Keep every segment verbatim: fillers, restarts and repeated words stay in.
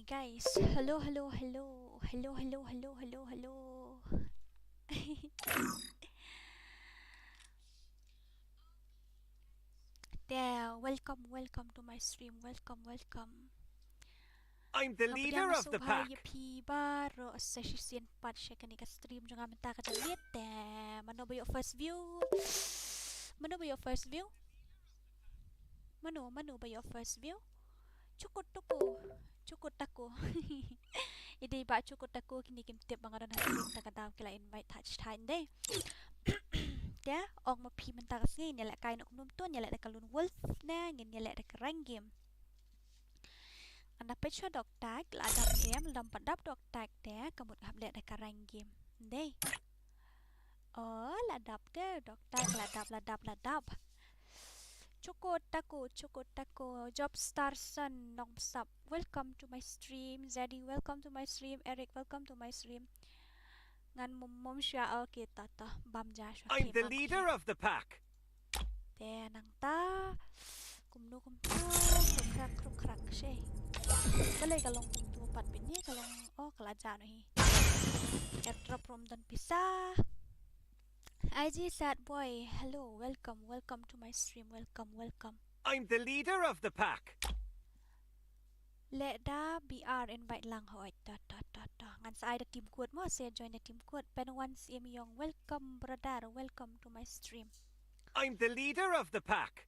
Guys, hello, hello, hello. Hello, hello, hello, hello, hello. There, welcome, welcome to my stream. Welcome, welcome. I'm the leader of the pack. Ïa phi baroh sa shisien pat sha kane ka stream jong nga mynta ka janmiet. Te mano ba ïoh first view? Mano ba ïoh first view? Mano, mano ba ïoh first view? Chukut tuku, chukut taku. Ïa dei ba chukut taku kine kim tip ba nga don ha stream, ta ka daw ki la invite thach thach dei. Te ong ma phi mynta ka sngi ngin ïalehkai noh kumno, to ngin ïaleh da ka lone wolf ne ngin ïaleh da ka rank game. Nga da peit shuwa dok tag, la dap em, la dap pat dap dok tag te ka mut nga hap leh da ka rank game. Dei. Oh, la dap te dok tag, la dap, la dap, la dap. Chukut taku, chukut taku. Job Star Son Nongbsap, welcome to my stream. Zeddy, welcome to my stream. Eric, welcome to my stream. Ngan mom mom shuwa, okay, ta ta bam ja shuwa. I'm the leader of the pack. Te nangta kumno kumto, khruk khrak khruk khrak she. Balei ka long kumto pat bini, ka long, oh, ka la ja noh hi. Airdrop rum don pisa. I G Sad Boy, hello, welcome, welcome to my stream, welcome, welcome. I'm the leader of the pack. Leh da B R invite lang hoi. To, to, to, to. Ngan sa ai da team code mo, sa join da team code. Pen Wan Sim Yong, welcome brother, welcome to my stream. I'm the leader of the pack.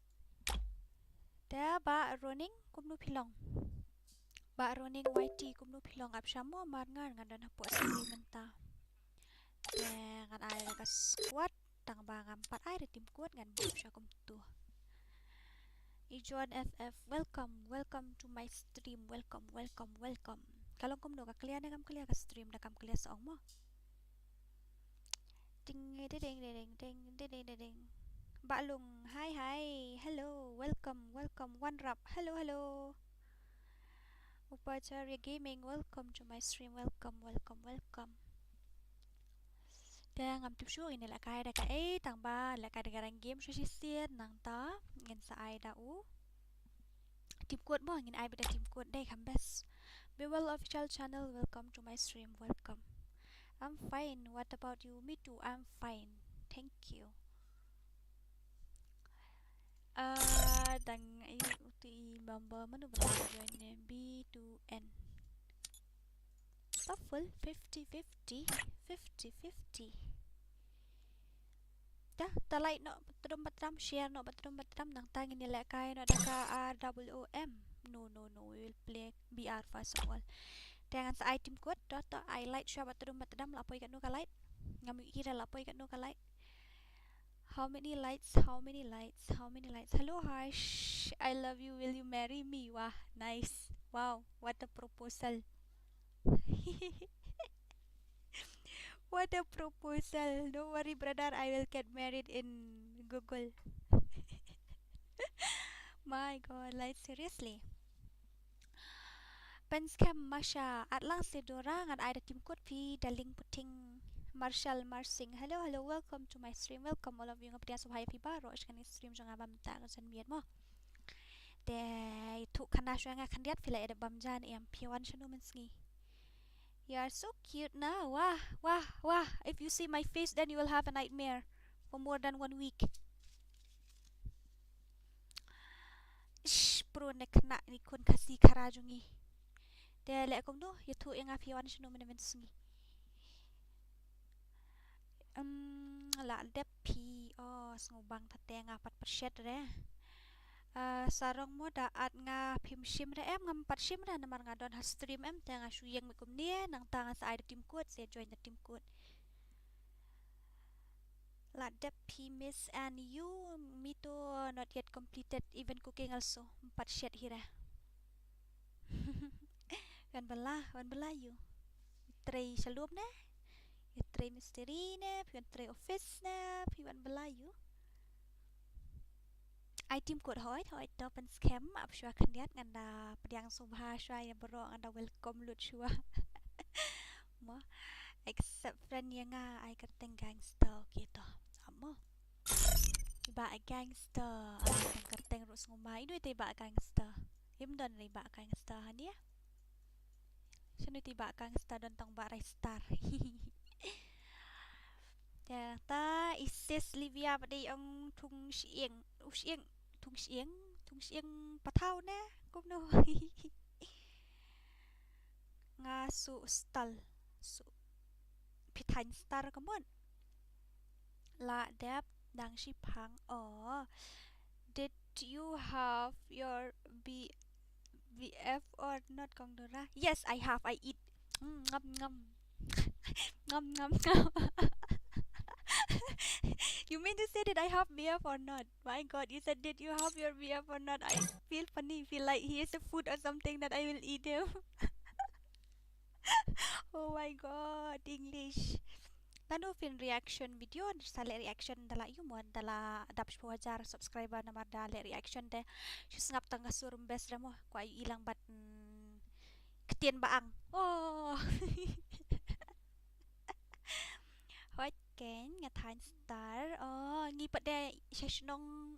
Te Bah Roning, kumno phi long? Bah Roning Y T, kumno phi long? Ap shamo mar ngan, ngan don hapoh stream mynta. Te ngan ai da ka squad, tang ba ngam pat ai da team code, ngan buh sha kumto. I John F F, welcome, welcome to my stream, welcome, welcome, welcome. Ka long kumno, ka clear ne kam clear ka stream, da kam clear sa ong mo. Ding ding ding ding ding ding ding ding ding. Bah Lung, hi hi, hello, welcome, welcome. One Rap, hello, hello. Upacharya Gaming, welcome to my stream, welcome, welcome, welcome. Te ngam tip shuh ngin lehkai da kaei, tang ba lehkai da ka rank game shuh shisien, nangta ngin sa ai da u team code mo, ngin ai beit da team code dei kham best. Bewell Official Channel, welcome to my stream, welcome. I'm fine, what about you? Me too, I'm fine, thank you. Ah, dang ai utu i member mano ba la join ne, B two N. Shuffle, fifty fifty, fifty fifty. Dah, ta like noh, ba tdum ba tdam, share noh, ba tdum ba tdam, nangta ngin ïalehkai noh da ka R O O M. No, no, no, we will play B R first of all. Te ngan sa ai team code, to, to, ai light shuwa ba tdum ba tdam, la poi katno ka light. Ngam ïohi re la poi katno ka light. How many lights? How many lights? How many lights? Hello, Harsh. I love you. Will you marry me? Wah, nice. Wow, what a proposal. What a proposal. Don't worry, brother. I will get married in Google. My God, like, seriously. Pynskhem Masha, Atlang Sidora, ngan ai da team code phi da link puting. Marshall Marsing, hello, hello, welcome to my stream, welcome all of you, nga pdiang sngewbha ïa phi baroh sha kane stream jong nga ba mynta ka janmiet mo. Te ithuh khana shuwa nga khyndiat, phi la ïa dep bam ja ne em, phi wan shano mynsngi? You are so cute na, wah, wah, wah, if you see my face then you will have a nightmare for more than one week. Ish, pro ne khynnah ne khun Khasi khara jong ngi. Te leh kumno, ïathuh ïa nga phi wan shano mynne mynsngi. Em, la dep phi, oh, sngewbang, te nga pat pyrshit re. Ah, Sarong mo da add nga, phim shim re em? Ngam pat shim re namar nga don ha stream em, te nga shu ïeng mih kumne, nangta nga sa ai da team code, sa join da team code. La dep phi Miss and you, me too, not yet completed, even cooking also. Ym pat shet hi re. Wan bylla, wan bylla ïa u. Trei sha lum ne? Ïa trei mistri ne, phi wan trei office ne, phi wan bylla ïa u. Ai team code hoi, hoi to pynskhem, ap shuwa khyndiat, ngan da pdiang sngewbha shuwa ïa baroh, ngan da welcome lut shuwa. Mo, accept friend ïa nga, ai kyrteng Gangster, okay to. Amo. I Bah Gangster, ai tang kyrteng ruh sngewma, ino ita i Bah Gangster. Im don i Bah Gangster hangne. Tanu ti ba kang star don tang ba rai star. Te ta isis Livia ba dei ong thung shieng. U shieng. Thung shieng. Thung shieng pathaw ne. Kumno. Nga su stal. Su. Phi thaiñ star ka mut. La dep dang shipang. Oh. Did you have your B, B F or not, Kong Dora? Yes, I have. I eat. Mm, ngam ngam. Ngam ngam ngam. You mean to say that I have B F or not? My God, you said, "Did you have your B F or not?" I feel funny, feel like he is a food or something that I will eat him. Oh my God, English. Tanu phin reaction video, sa leh reaction da la ïoh mo, da la dap shiphew hajar subscriber namar da leh reaction te. Shu sngap tang ka sur best re mo, kwah ïohi lang bad, mm, ktien ba ang. Oh. Hooid kein, nga thaiñ star. Oh, ngi pat de sha shnong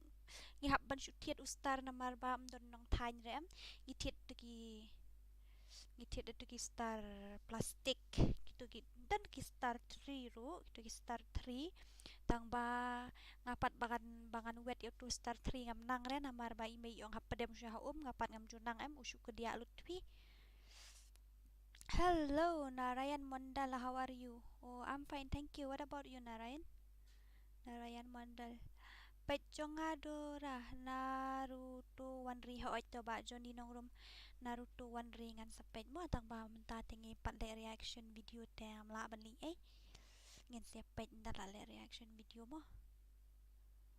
ngi hap ban shu thied u star namar ba ym don nongthaiñ re em. Ngi thied tu ki, ngi thied tu ki star plastik. Kitu ki, don ki star three ruh, kitu ki star three. Tang ba nga pat ba ngan, ba ngan wet ïa utu star three ngam nang re namar ba i mei i ong hap pdem sha ha um, nga pat ngam ju nang em, u shu kdiah lut phi. Hello, Narayan Mondal, how are you? Oh, I'm fine, thank you. What about you, Narayan? Narayan Mondal. Peit jong nga Dora, Naruto Wanri, hooid to ba Johnny Nongrum, Naruto Wanri ngan sa peit mo tang ba mynta te ngi pat leh reaction video te ngam lah ban leh ei. Ngin sa peit ynda la leh reaction video mo.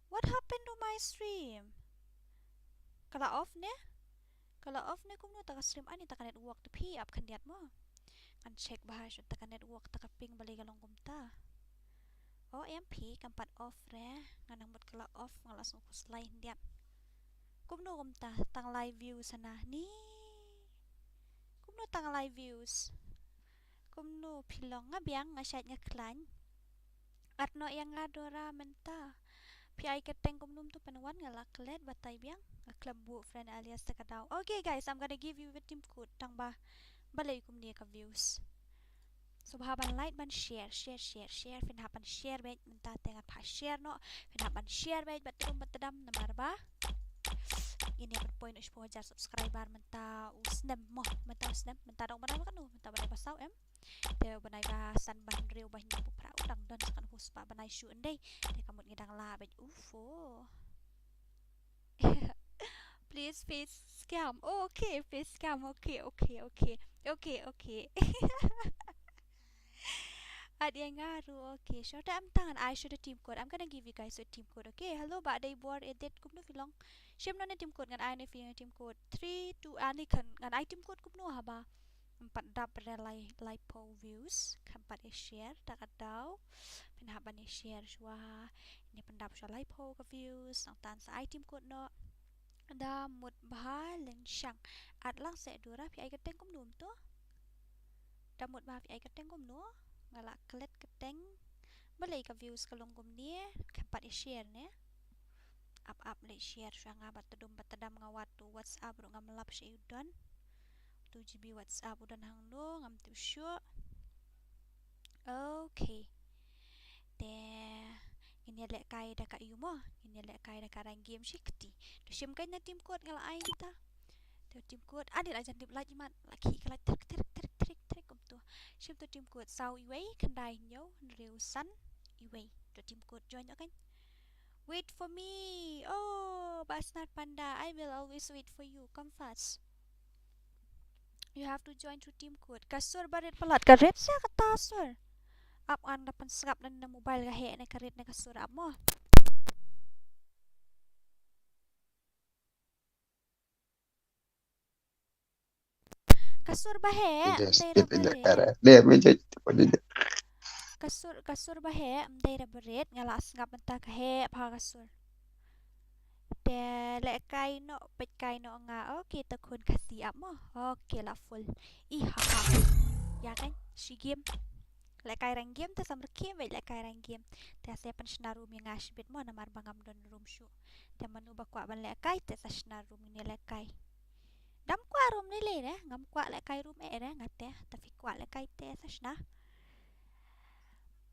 What happened to my stream? Ka la off ne? Ka la off ne kumno ta ka stream, ani ta ka network te phi ap khyndiat mo. Ngan check bha shu ta ka network ta ka ping balei ka long kumta. O em phi kam pat off re, nga nang mut ka la off nga la sngew khuslai khyndiat. Kumno kumta tang lai views hana ni. Kumno tang lai views. Kumno phi long, nga biang, nga shait, nga khlaiñ. At noh ïa nga Dora mynta. Phi ai kyrteng kumno to pynwan nga la klet batai biang. Nga khlem buh friend alias ta ka daw. Okay guys, I'm gonna give you a team code tang ba balei kumne ka views. So bha ban like ban share, share, share, share. Phin hap ban share beit mynta te ngan phah share noh. Phin hap ban share beit bad trum bad tdam namar ba ngin ïa pynpoi noh shiphew hajar subscriber mynta u snem mo, mynta u snem, mynta dang u bnai ba katno, mynta u bnai ba saw em. Te u bnai ba san ba hynriew ba hynñiew ba phra u dang don sa katno spah bnai shuh ndei. Te ka mut ngi dang lah beit u pho. Please face cam. Oh, okay, face cam. Okay, okay, okay. Okay, okay. At ïa nga ruh, okay. Sure, te am tang an ai shu da team code. I'm gonna give you guys a team code, okay? Hello, ba dei bor edit kumno phi long. Shim noh ne team code ngan ai ne phi team code. Three, two, ani khan ngan ai team code kumno haba. Em pat dap re lai, laiphew views. Khan pat ïa share, ta ka daw. Phin hap ban ïa share shuwa. Ïa pyndap shuwa laiphew ka views. Nangta sa ai team code noh. Da mut bha lynshang. At lang seh Dora phi ai kyrteng kumno to? Da mut bha phi ai kyrteng kumno? Nga la klet kyrteng. Balei ka views ka long kumne? Khem pat ïa share ne? Ap ap leh share shuwa nga bad tdum bad tdam nga wad tu WhatsApp ruh ngam lap sha u don. Two G B WhatsApp u don hangno ngam tip shuh. Okay. Te ngin ïa lehkai da ka ïu mo, ngin ïa lehkai da ka rank game shi kti. To shim kai na team code nga la ai mynta. Te team code ani la jan dip lait imat la ki ka lait trik trik trik trik trik kumto. Shim to team code saw iwei khyndai hynñiew hynriew san iwei. To team code join ok kan. Wait for me. Oh, Basnar Panda, I will always wait for you. Come fast. You have to join through team code. Ka sur ba rit palat ka rit sha kata sur. Ap ngan da pynsngap na mobile ka heh na ka rit na ka sur ap mo. Ka sur ba heh, ym dei ra ba rit. Ka sur, ka sur ba heh, ym dei ra ba rit, nga la sngap mynta ka heh bha ka sur. Te lehkai noh, peit kai noh nga. Okay, ta khun Khasi ap mo. Okay, la full. Ih ha ha. Ïa kan, shi game. Lehkai rank game te sam rkhie beit lehkai rank game. Te sa pynshna room ïa nga shibit mo namar ba ngam don room shuh. Te mano ba kwah ban lehkai te sa shna room ngin ïa lehkai. Dam kwah room ne lei re, ngam kwah lehkai room eh re, nga te, ta phi kwah lehkai te, sa shna.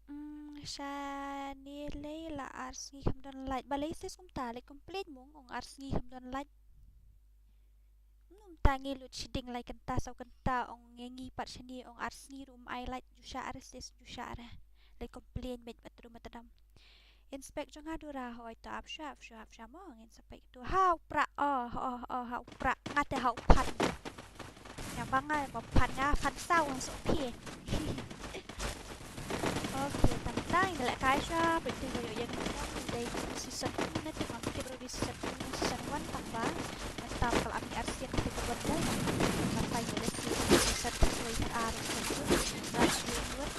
Hmm, shane lei la ar sngi kham don light. Balei sis kumta, lei complain mung, ong ar sngi kham don light. Hmm, ta ngi lut shiding lai kynta saw kynta, ong ngi ngi pat shane, ong ar sngi ruh um ai light, ju sha ar sis, ju sha ar. Lei complain met pat rum ta dam. Inspect jong nga Dura, hoi ta ap sha, ap sha, ap sha mo, ngin sa pek tu. Hau pra, oh, oh, oh, hau pra, nga te hau phan. Nga ba nga ba phan nga phan saw ngan sok phi. Okay, tang tang, ina lehkai sha, pek tu yo yen. Dei tu season two na tu ngam tip ro di season two, season one tang ba. Ngan tam kal ami arsian tu ka buat dai. Ngan pai yo lesi season two, season two, season two. Ngan sui buat.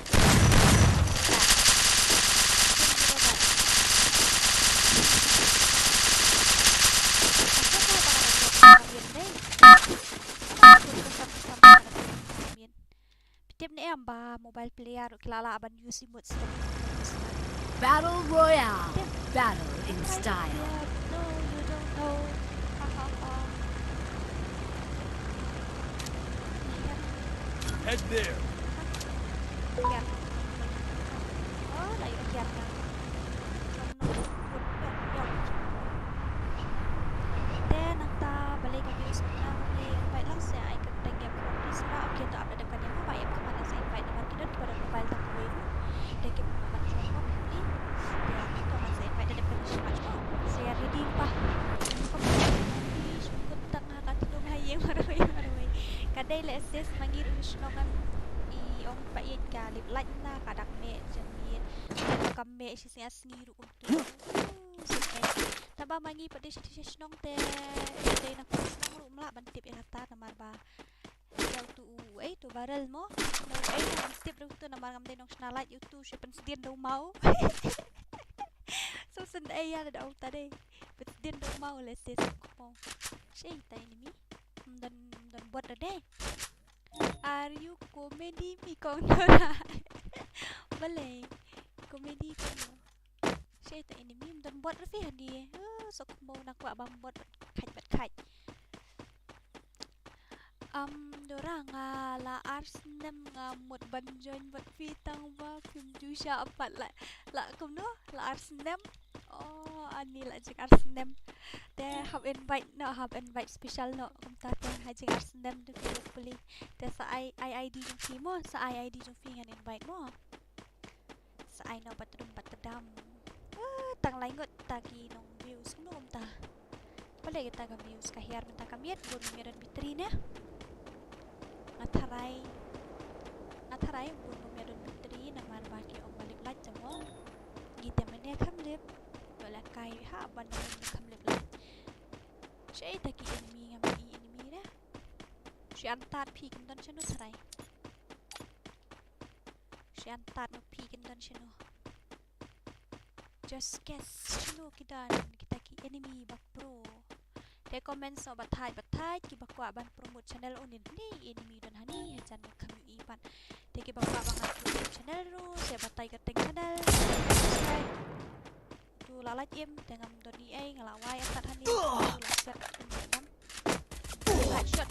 Tip ne em ba mobile player ki la lah ban use emote stem. Battle Royale. Tip. Battle in style. No, you don't know. Ha ha ha. Head there. Hiar. Oh, la ïoh hiar ka. Te nangta balei ka views na ni invite lang se ai ka teng ya pro please ra okay to update ka ni ba ya ka mana se invite namar ki don ki ba don mobile tang kawei. Te ki ba ban join mo ni. Te ki to man se invite da ka ni smat mo. Se ready pa. Ko ni sukut tang ha ka tu dong ha ye marwei marwei. Ka dei le sis mangi ru shnong an i ong pa i ka lip light na ka dak me jen ni. Ka me shi sia sngi ru kum tu. Taba mangi pat dei sha shnong te dei na shnong ruh mla ban tip ïa kata namar ba ïa utu u ei tu barrel mo. Ei ban tip ruh tu namar ngam dei nong shna lait utu shi pynsdien da u mau. So syn ei ïa da uta dei pynsdien da u mau le se suk mo. Shi ta ini mi. Mdan mdan buat da dei. Are you comedy mi kong Nora? Balei comedy kong. Shei ta ini mi mdon bot rufi hani. Uh, sok mo na kwah bam bot bat khaj bat khaj. Am Dora nga la ar snem nga mut ban join bot fi tang ba phim ju sha apat la la kumno la ar snem. Oh, ani la jing ar snem. Te hap invite no, hap invite special no. Kumta te ha jing ar snem du ki puli. Te sa ai ai ID jong fi mo, sa ai ID jong fi ngan invite mo. Sa ai no bat rum bat tedam. Ah, tang lai ngut ta ki nong views no kumta. Pale kita ka views ka hiar mynta ka miet bun miet don bitri ne. Nga tharai nga tharai bun miet don bitri namar ba ki ong ba lip light jamo. Ngi te mane kham lip. Yo la kai ha ban kham lip light. Shei ta ki enemy ngam i enemy re. Shi an tat phi kin don shano tharai. Shi an tat no phi kin don shano. Just guess shano ki don kita ki enemy bak pro. Te comment so bathaj bathaj ki ba kwah ban promote channel unin ni enemy don hani hajan kham yu i pan. Te ki ba kwah ban promote channel ru se batai ka teng channel. Tu la laj im te ngam don i ei nga la wai atat hani tu la siat im ngam. Headshot.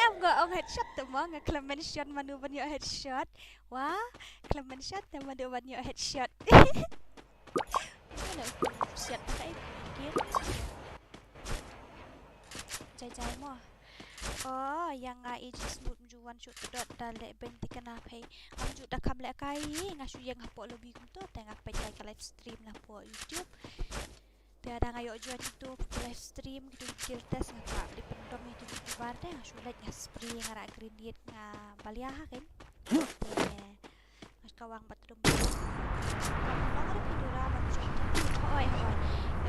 Em nga ong headshot tu mo nga khlem mention manu ban ïoh headshot. Wah, khlem mention te manu ban ïoh headshot. Mana siat pakai kir. Jai jai mo. Oh, yang nga i jis mut mju wan shu tdot da leh ben ti kana phei. Ngam ju da kham leh kai nga shu yang hapoh lobby kumto te nga peit kai ka live stream na poh YouTube. Te ada nga ïoh join itu live stream gitu guild test nga ka di pendom itu YouTuber te nga shu leh nga spray nga rak grenade nga balia ha kan. Te Kawang bat dum. Long re pidura ban jong ki. Hoi hoi.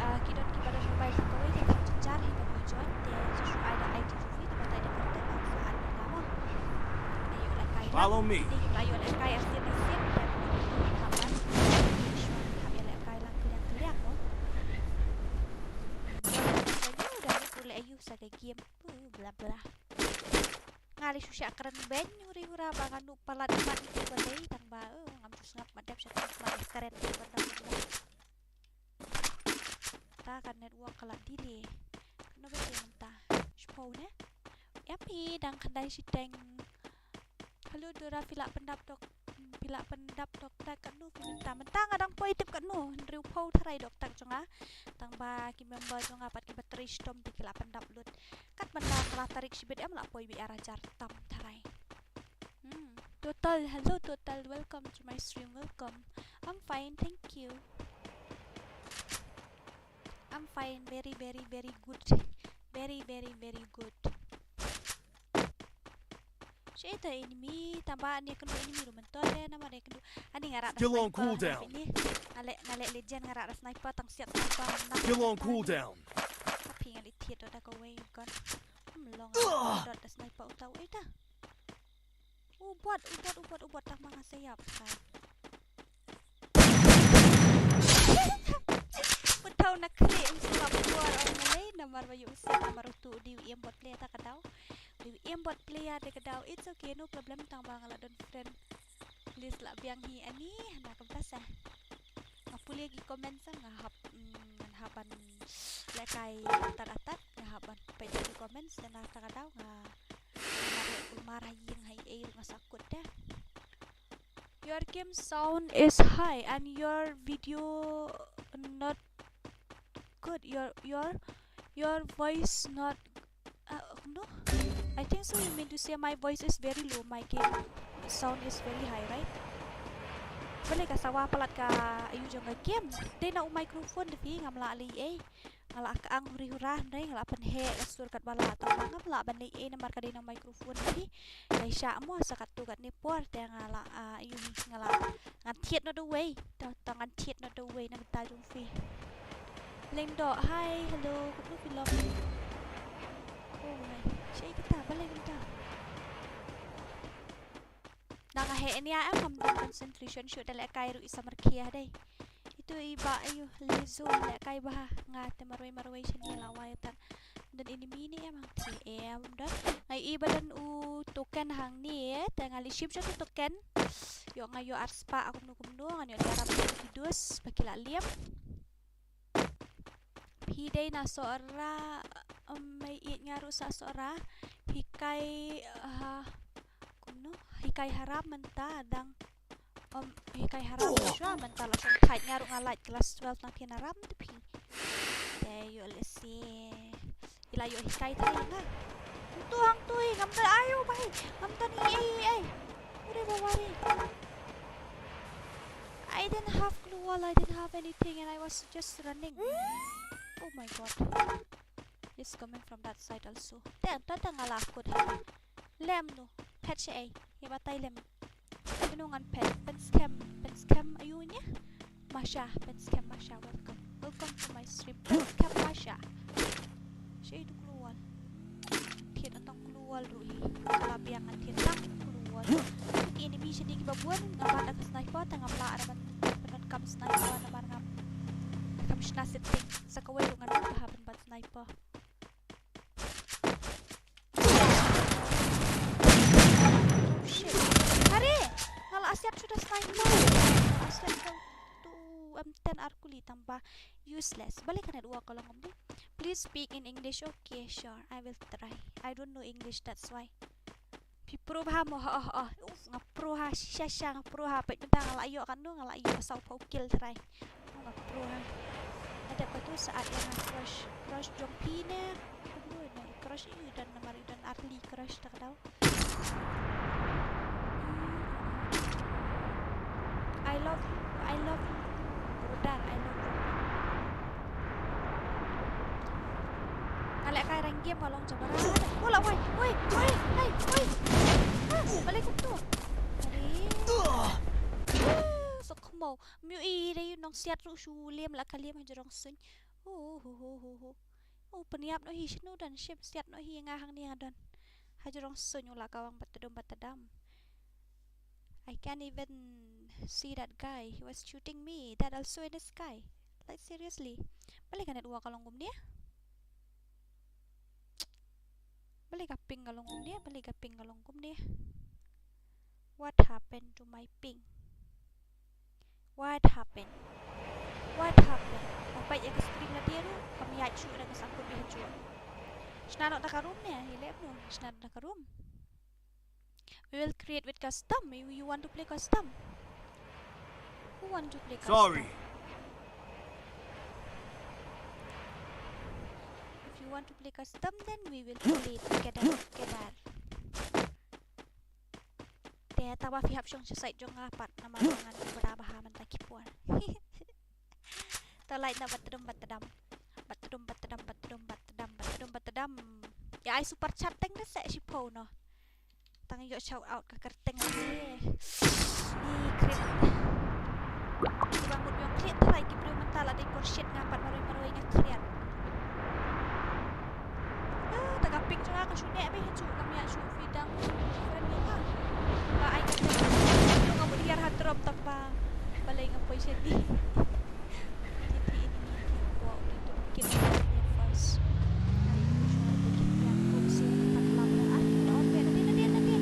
Ah, ki don ki ba don mobile sa kawei te kham jar hi ban join te sa shu ai da ID jong phi te batai da karte ban sa an na mo. Te ïoh la kai. Follow me. Te ïoh la kai asin asin te ban. Shuwa kham ïoh la kai lang kliang kliang mo. Dah ni pule ayu sa ka game. Bla bla. Nga leh shu shah kren beiñ huri hura ba nga nuh palat mat itu ba dei tang ba, eh, ngam ju sngap mat dep sha tang ba eh kren tu ba tang ba. Ta ka network ka la delay. Ba te mynta. Shiphew ne. Em phi dang khyndai shiteng. Hello Dora, phi lah pyndap dok. Hmm, phi lah pyndap dok tak katno phi mynta. Mynta nga dang poi tip katno. Hynriewphew tharai dok tak jong nga. Tang ba ki member jong nga pat kiba trei shitom te ki lah pyndap lut. Kat mynta ka la tarik shibit em lah poi beit ar hajar tam tharai. Hmm. Total, hello Total, welcome to my stream, welcome. I'm fine, thank you. I'm fine, very, very, very good. Very, very, very good. Shi ita enemy, tang ba ne kynduh enemy ruh mynta de, namar ne kynduh. Ani nga rah da sniper, cool down. Ni nga leh, nga leh legend, nga rah da sniper, tang siat sniper. Skill on cooldown. Tapi nga leh thied da kawei gun. Hmm, long dot da sniper uta wei ta. U bot, u bot, u bot, u bot, tang ma nga sa ïap. Pynthau na khlieh, um slap u bot, ong malei, namar ba ïoh u siat, namar utu u dei u aimbot player ta ka daw. U dei u aimbot player ta ka daw. It's okay, no problem, tang ba nga la don friend list la biang hi ani, hana kumta sa. Nga pule ki comments nga hap, mm, ngan hap ban lehkai atat atat, nga hap ban peit ki comments, te na ta ka daw nga Mar ha ïing ha ei ruh nga sa kut de. Your game sound is high and your video not good. Your, your, your voice not, uh, no? I think so you mean to say my voice is very low, my game sound is very high, right? Balei ka sawa palat ka aiu jong ka game. Dei na u microphone de phi, ngam lah lei ei. Nga la kyang huri hura hynrei nga la pynheh ka sur katba lah, tang ba ngam lah ban leh ei namar ka dei na microphone hi. Ka shah mo sa katto katne por te nga la, ah, ïohi nga la ngan thied noh da uwei. Tang, tang ngan thied noh da uwei na bynta jong phi. Lengdoh, hi, hello, kumno phi long? Oh my, shaei kata, balei kumta? Nang heh nia em, ngam don concentration shuh, da lehkai ruh i samar khia dei. Itu i ba aiu, Lizu lehkai bha, nga te marwei marwei shane la wai tan. Don enemy ne em hangtei em don. Nga i ba don u token hangne, te nga leit shim shot u token. Ïoh nga ïoh arspah kumno kumno, ngan ïoh leh ram ki dus ba ki la liam. Phi dei na Sohra, um, mei ïeit nga ruh sa Sohra. Hikai, ah, kumno? Hikai haram mynta dang. Um, hikai haram shuwa mynta la shong thait nga ruh nga lait class twelve nang phi na ram te phi. Te ïoh lehse. Ila ïoh hikai thait nga. Hangtu hangtu hi ngam da ayu bai. Ngam da ni ei ei. Ure bawari. I didn't have gloo wall, I didn't have anything, and I was just running. Oh my god. He's coming from that side also. Tang, tang, tang, ala kut ha. Lem no. Phet shaei. Ïa batai lem. Mano ngan phet. Pen scam. Pen scam. Ayu nya. Masha. Pen scam Masha. Welcome. Welcome to my stream. Pen scam Masha. Shaei tu gloo wall. Thied tang gloo wall ruh hi. Ka la biang ngan thied tang gloo wall. Ki enemy shane kiba bun, nga bat da ka sniper, te ngam lah ban pyndonkam sniper namar ngam, ngam shna setting. Sa kawei ruh ngan ruh ba hap ban bat sniper. Shit. Hare! Nga la siat shuh da sniper. Nga la siat shuh tu M ten ar kuli tang ba useless. Balei ka network ka long kumne? Please speak in English. Okay, sure. I will try. I don't know English, that's why. Phi pro bha mo, ha, ha, ha. Uf, nga pro ha, shisha, shisha, nga pro ha. Peit mynta nga la ïoh katno, nga la ïoh sawphew kill try. Nga pro ha. Nga dep katu sa at ïa nga crush. Crush jong phi ne? Kumno ne? Crush ïa u don namar u don artylli crush ta ka daw. I love you, I love you, brother, I love you. Nga lehkai rank game nga long jabara. Oh la wai, wai, wai, hei, wai. Ah, balei kumto? Balei? Ah, sok khmaw. Myu i dei nong siat ruh shu lem la ka lem ha jrong suiñ. Hu hu hu hu hu. Oh, pynïap noh hi, shano don ship, siat noh hi, nga hangne nga don. Ha jrong suiñ u la kawang bad tdum bad tdam. I can't even see that guy. He was shooting me. That also in the sky. Like, seriously. Balei ka network ka long kumne? Balei ka ping ka long kumne? Balei ka ping ka long kumne? What happened to my ping? What happened? What happened? Nga peit ïa ka stream lade ruh kam ïaid shuh da ka sangkut bad hajuh. Shna noh da ka room ne, i leh mo, shna noh da ka room. We will create with custom. You, you want to play custom? Who want to play custom? Sorry. If you want to play custom, then we will play together, together. Te taba phi hap shong sha side jong nga pat namar nga ngan bra bha mynta ki por. To light na batdum batdam. Batdum batdam batdum batdam batdum batdam. Ya ai super chat teng da se shi po no. Tang ïoh shout out ka kyrteng ne. Ni krit. Ki bang mut ïong krit tharai ki briew mynta la dei por shit nga pat marwei marwei nga krit. Ah, ta ka ping jong nga ka shu neh beit ha juh, kam ïa shu fi dang friend ïa nga. Ba ai ka teng. Nga mut ïar ha drop tang ba balei nga poi sha ni. Ki ti ini ni ki kwah ki tu ki tu ni first. Ai ku shu ai ki yang ku si tak lam dah. Ah, dah on beit, nanti, nanti, nanti.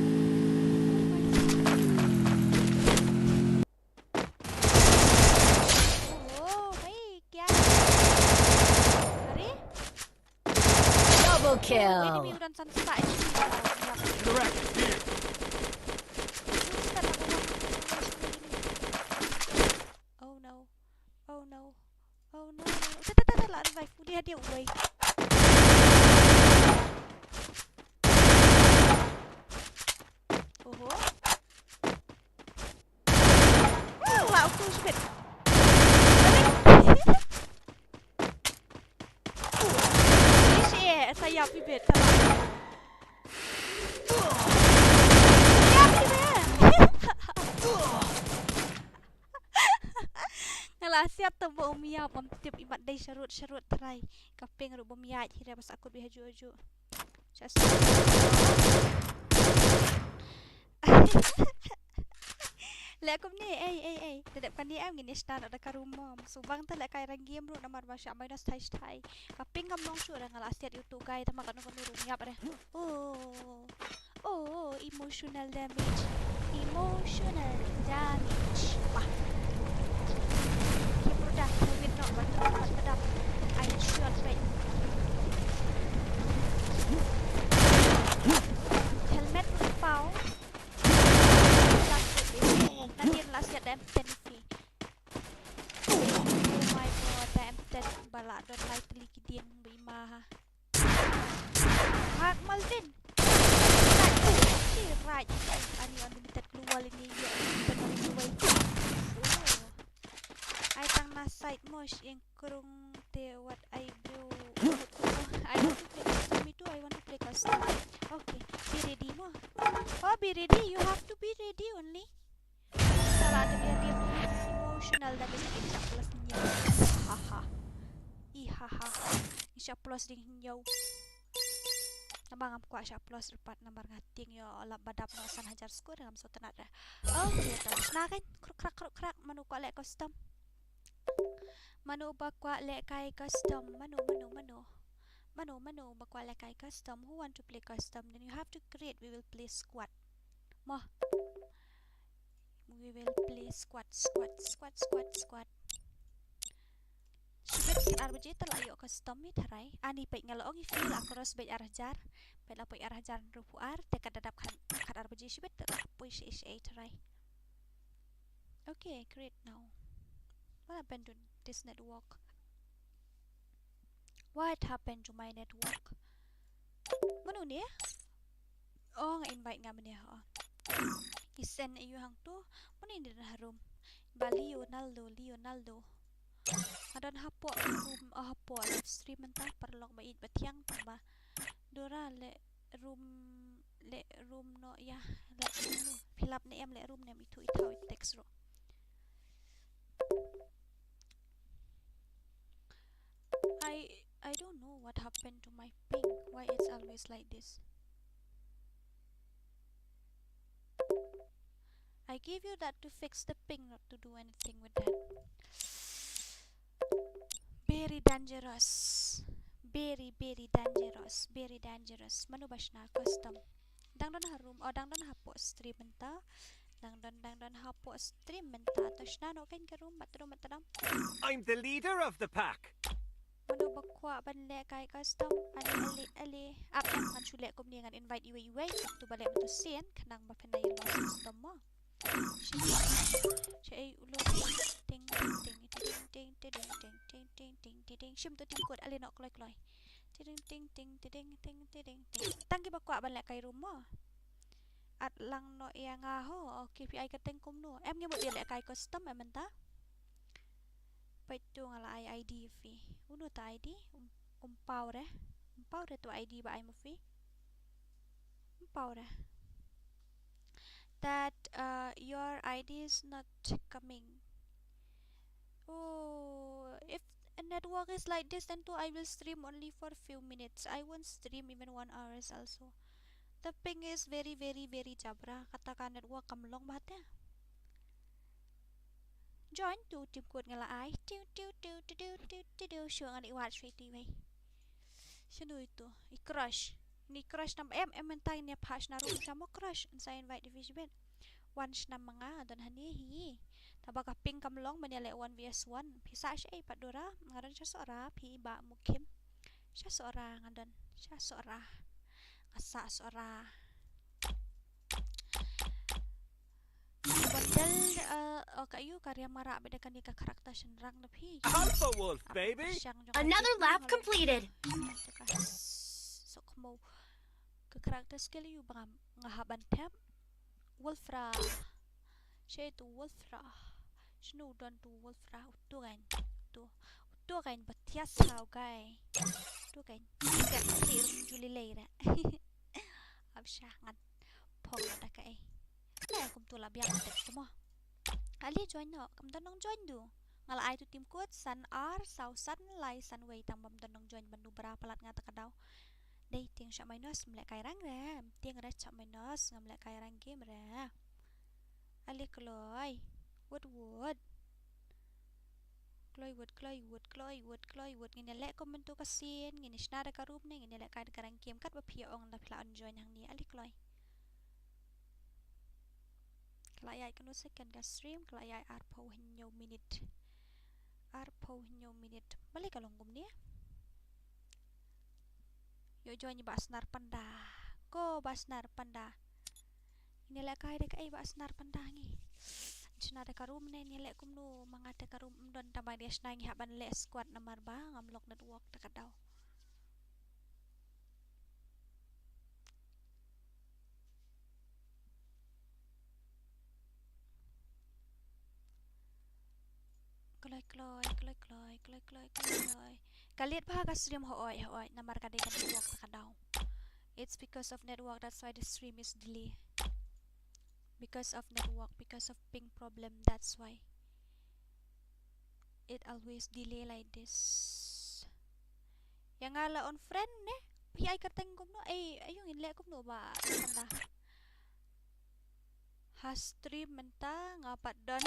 Oh, hai, kya? Are? Double kill. Enemy udah san seta ini. Direct here. Oh no. Oh no. Oh no. Dah, dah, dah, dah, lah revive. Udah dia, woi. Oho. Wah, lah aku sebet. Ish, eh, sayap bibit. Sayap bibit. Nga la siat te ba um ïap, um tip imat dei sharud sharud trai. Ka ping ruh bym ïaid hi re, bas akut bha ju ju. Sha sha. Leh kumne, ei ei ei. Da dep kane em ngin ïa shna noh da ka room mom. Subang te leh kai rang game ruh namar ba sha minus thai thai. Ka ping kam long shuh re, nga la siat ïa utu guy te ma kano kano ruh um ïap re. Oh. Oh, emotional damage. Emotional damage. Wah. Ki product helmet noh ban ban ban. Ai shot bait. Helmet ruh pau. Last hit. Nanti last hit da M ten phi. Oh my god, da M ten ba la don lai tylli ki dieng ba i ma ha. Hak Malvin. Shi right. Ani unlimited global ini ya unlimited global. Ai tang na side mo shi eng krung te wat ai bro. Ai tu play custom itu, I want to play custom. Okay, be ready mo. Oh, be ready. You have to be ready only. Salah ada biar dia emotional dan dia sakit syak plus nyau. Haha. Ih haha. Syak plus ding nyau. Namar ngam kwah syak plus rupat namar nga tieng ïoh lap ba dap noh san hajar skur ngam sngewtynnat re. Okay, to shna kan. Kruk krak kruk krak, mano kwah leh custom? Mano ba kwah leh kai custom? Mano, mano, mano? Mano, mano ba kwah leh kai custom? Who want to play custom? Then you have to create. We will play squad. Mo. We will play squad, squad, squad, squad, squad. Shibit khatar baje te la ïoh custom hi tharai. Ani peit nga la ong i feel across beit ar hajar. Peit la peit ar hajar hynriewphew ar te ka da dap khat, khatar baje shibit te la poi shi shi tharai. Okay, great now. What happened to this network? What happened to my network? Mano ne? Oh, nga invite nga mane ha. I send ayu hangtu. Mano ne ha room? Ba Leonardo, Leonardo. Nga don hapoh room, oh, hapoh live stream mynta, paralok ba ïeit ba thiang tang ba. Dora leh room, leh room noh ïa, leh room noh. Fill up ne em leh room ne em, itu ithaw i text ruh. I, I don't know what happened to my ping. Why it's always like this? I gave you that to fix the ping, not to do anything with that. Very dangerous. Very, very dangerous. Very dangerous. Mano ba shna custom? Dang don ha room, oh, dang don hapoh stream mynta. Dang don, dang don hapoh stream mynta. To shna noh kan ka room, mat rum, mat ram. I'm the leader of the pack. Mano ba kwah ban leh kai custom? Ale, ale, ale. Ap, ap, ngan shu leh kumne, ngan invite iwei iwei. Ap, to ba leh mano sien, khnang ba phin ïa leh custom mo. Shim ei u lo. Ting, ting, ting. Shim to tim kut, ale noh kloi kloi. Ting, ting, ting. Tang kiba kwah ban leh kai room mo. At lang noh ïa nga ho. Okay, phi ai kyrteng kumno? Em ngi mut ïa leh kai custom em mynta. Peit to nga la ai I D phi. Uno ta I D? Um, um paw re. Um paw re to I D ba ai mo phi. Um paw re. That, uh, your I D is not coming. Oh, if a network is like this, then too I will stream only for few minutes. I won't stream even one hours also. The ping is very, very, very jabra. Kata ka network kam long bha te. Join to tim kut nga la ai. Tiu, tiu, tiu, tiu, tiu, tiu, tiu, tiu. Shu ngan i wat shu i ti wei. Shano ito? I crush. Ni crush nam em, em mynta ni pha shna room jamo crush. Nsa invite division bet. Wan shnam ma nga, don hani hi. Taba ka ping kam long, ban ïa leh one versus one. Phi sa sha ei pat Dora, nga don sha Sora, phi ba Mukim. Sha Sora, nga don sha Sora. Nga sa Sora. Bondel, eh, oh, ka yu, ka Ria Mara, beda kani ka karakter shenrang da phi. Alpha Wolf, ah, baby. Another lap completed. Ka s-, sok mo. Ka karakter skill yu ba nga, nga haban tap. Wolfra. Shei tu Wolfra. Shinu don tu Wolfra. Utu kan. Tu. Utu kan batias hau gai. Tu kan. Tias si rum juli lei ra. Absha ngan. Phong da ka ei. Eh, kum tu la biang tek tu mo. Ali join no. Kam don nong join du. Nga la ai tu tim kut, san ar, saw san, lai san wei tang bam don nong join ban du bra palat nga ta ka daw. Dei tieng sha minus, mlek kai rang re. Tieng re sha minus, ngam lek kai rang game re. Ali kloi. Wut wut. Kloi wut, kloi wut, kloi wut, kloi wut. Ngin lek kum myntu ka sien, ngin shna da ka room ne, ngin lek kai da ka rang game. Kat ba phi ong da phi la on join hang ni. Ali kloi. Ka la ïai kano second ka stream, ka la ïai arphew hynñiew minit. Arphew hynñiew minit. Balei ka long kumne? Ïoh join ba snar panda. Ko ba snar panda. Ngin lek kai da kaei ba snar panda ngi. Shna da ka room ne, ngin lek kumno ma nga da ka room ym don tang ba ngin shna ngi hap ban leh squad namar ba ngam long network da ka daw. Kloi, kloi, kloi, kloi, kloi, kloi, kloi. Ka late bha ka stream, hooid, hooid, namar ka dei ka network ta ka daw. It's because of network, that's why the stream is delay. Because of network, because of ping problem, that's why. It always delay like this. Ïa nga la unfriend ne? Phi ai kyrteng kumno? Ei, ayu ngin leh kumno ba panda. Ha stream mynta nga pat don.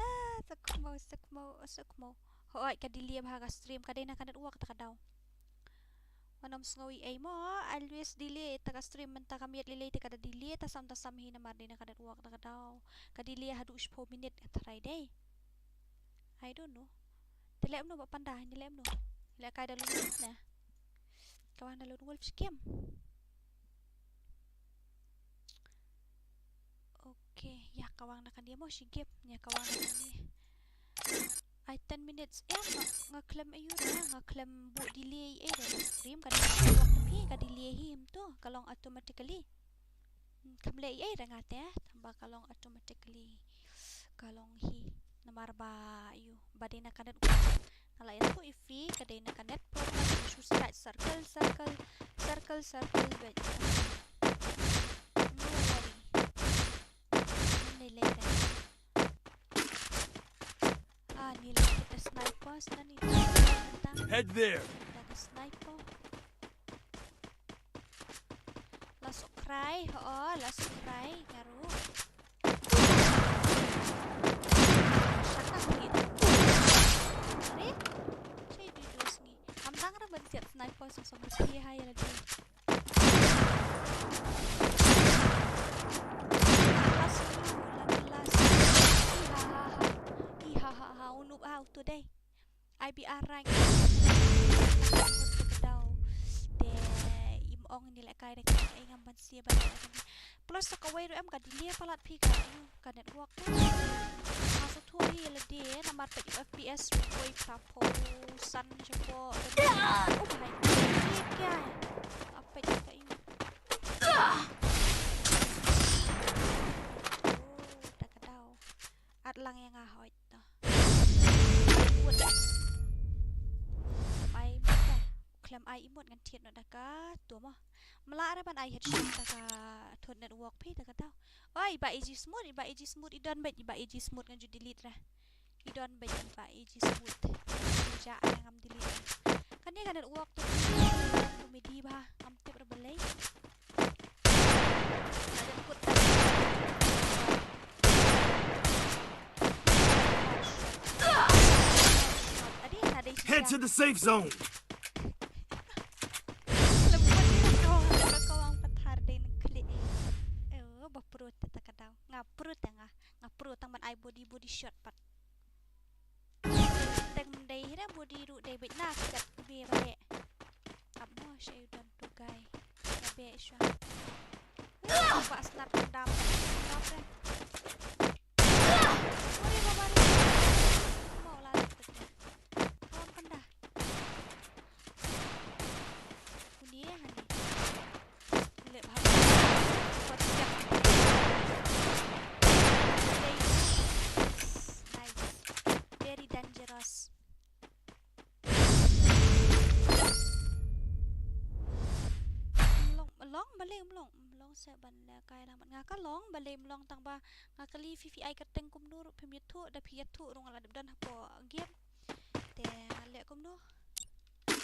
Ah, sukmo, sukmo, sukmo. Hooid ka delay bha ka stream, ka dei na ka network ta ka daw. Ngam sngew ei mo, always delay ta ka stream mynta ka miet lei lei te ka da delay ta sam ta sam hi namar dei na ka network ta ka daw. Ka delay haduh shiphew minit ka tharai dei. I don't know. Te leh mno ba panda, ni leh mno. Leh kai da lun wolf na. Ka wang da lun wolf skem. Okay, ïa ka wang na kane mo shi gip, ïa ka wang na kane. Ai ten minutes, eh, nga, nga khlem ayu re, nga khlem buh delay ei re, stream ka delay, ka delay hi em tu, ka long automatically. Hmm, kam leh ei re nga te, tang ba ka long automatically. Ka long hi, namar ba ayu, ba dei na ka net. Nga la ïathuh ïa phi, ka dei na ka net problem, shu start circle, circle, circle, circle, wait. No worry. Ni lei re. Ah, ni lei kita sniper, sniper ni. Head there. Kita sniper. La sukrai, ho, la sukrai, nga ruh. Shaka kulit. Are? Shai dui dos ni. Am dang ra ban siat sniper song song rupi hai la dui. Last, last, last. Iha ha ha. Iha ha ha. Unup au tu dei. I B R rank. Te im ong ni lehkai da ka, ai ngam ban sia ba. Plus sa kawei ruh em ka delay palat phi ka, ka network te. Nga sngewthuh hi lade namar peit F P S ruh kawei phra phew san shapoh. Oh my God. Ye kya hai? Apet ka i. Oh, da ka daw. At lang ïa nga hoi to. Ai mut da. Khlem ai imut ngan thied noh da ka tu mo. Mla re ban ai headshot da ka thot network phi da ka daw. Oi, ba A G Smooth, ba A G Smooth i don bad, ba A G Smooth ngan ju delete ra. I don bad, ba A G Smooth. Ja ai ngam delete ra. Kane ka network tu comedy ba ngam tip ra balei. Head to the safe zone. Lembut ni kau, kau ang pathar dei na klik. Eh, ba pro te ta ka daw. Nga pro te nga. Nga pro tang ban ai body, body shot pat. Tang dei hira body ruh dei bit na kat kbe ba dei. Amo sha u don tu guy. Ba be sha. Ba snap dam. Snap re. Ore baba re. Mo la tu. Kawan panda. Uni ya hani. Lep hap. Kuat siap. Nice. Very dangerous. Mlong, mlong, balei mlong, mlong se ban lehkai lang. Nga ka long, balei mlong tang ba nga kali phi phi ai kyrteng kumno ruh phim ïathuh, da phi ïathuh ruh nga la dep don hapoh game. Te nga leh kumno?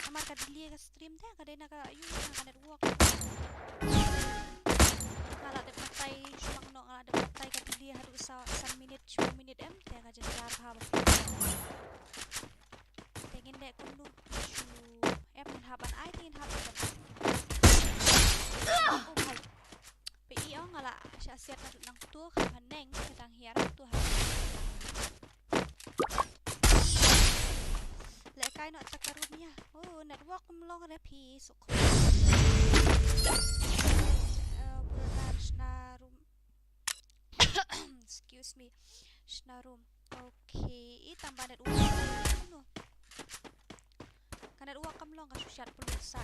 Namar ka delay ka stream te, ka dei na ka, ïoh na ka network. Nga la dep batai, shu mangno nga la dep batai ka delay haduh sa, san minit, sepuluh minit em, te ka jynjar bha ba. Te ngin leh kumno? Shu em, ngin hap ban ai, te ngin hap ban ai. Oh, bhai. Phi ïoh nga la shah siat naduh nangtu, ka haneng ka dang hiar tu ha. Lehkai noh ta ka room ïa. Oh, network ym long re phi suk. Eh, brother, shna room. Excuse me. Shna room. Okay, i tang ba network. Ka network kam long ka shu shat pulu sa.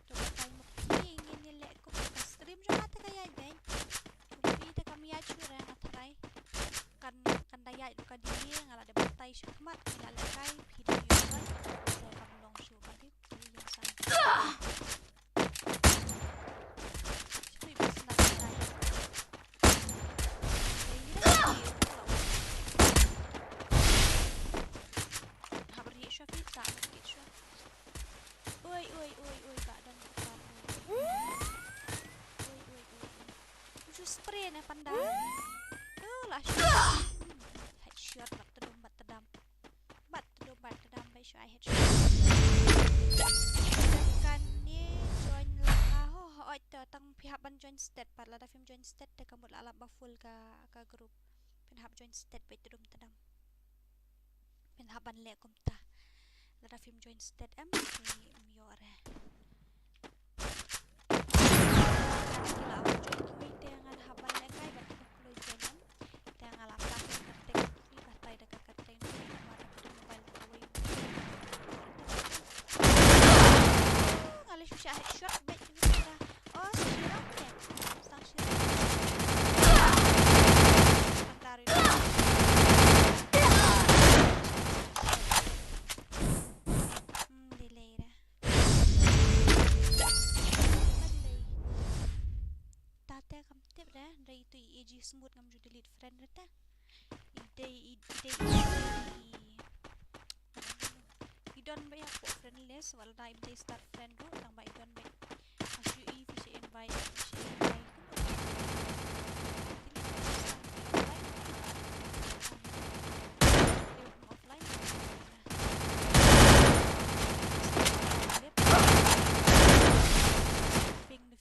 To batai ma phi ngin ïa leh kum ka stream jong nga te ka ïaid beiñ. Kum phi te kam ïaid shuh re nga tharai. Kan, kan da ïaid ruh ka delay nga la dep batai shakhmat ngi la lehkai phi dei ïoh beiñ. Te kam long shuh ba dei phi ïoh san. Shui bas na dai. Dei ni dei. Hap ri shuh phi ta ri shuh. Oi, oi, oi, oi, ba don ka par. Oi, oi, oi, oi. Ju spray ne panda. Tu lah shu. Headshot bad tedum bad tedam. Bad tedum bad tedam bai shu ai headshot. Kan ni join lah ho ho oi to tang phi hap ban join state pat lada phim join state te ka mut la lap ba full ka ka group. Phin hap join state bai tedum tedam. Phin hap ban leh kumta. Lada phim join state em, phi ym ïoh re. Ki la join kiwei te ngan hap ban lehkai bad kiba kloi join em. Te nga la pla ka kyrteng, i batai da ka kyrteng, i namar da ka mobile kawei. Nga leh shisha headshot bad kiwei te. Oh, shisha te. Sang shisha. Pantari. Hmm, delay re. Delay. Tate kam tip re, dei itu i A G Smooth ngam ju delete friend re te. I dei, i dei, i, i don ba ïa put friend list, wat la im dei start friend ruh, tang ba i don ba. As you if you invite, you invite. Offline. Being the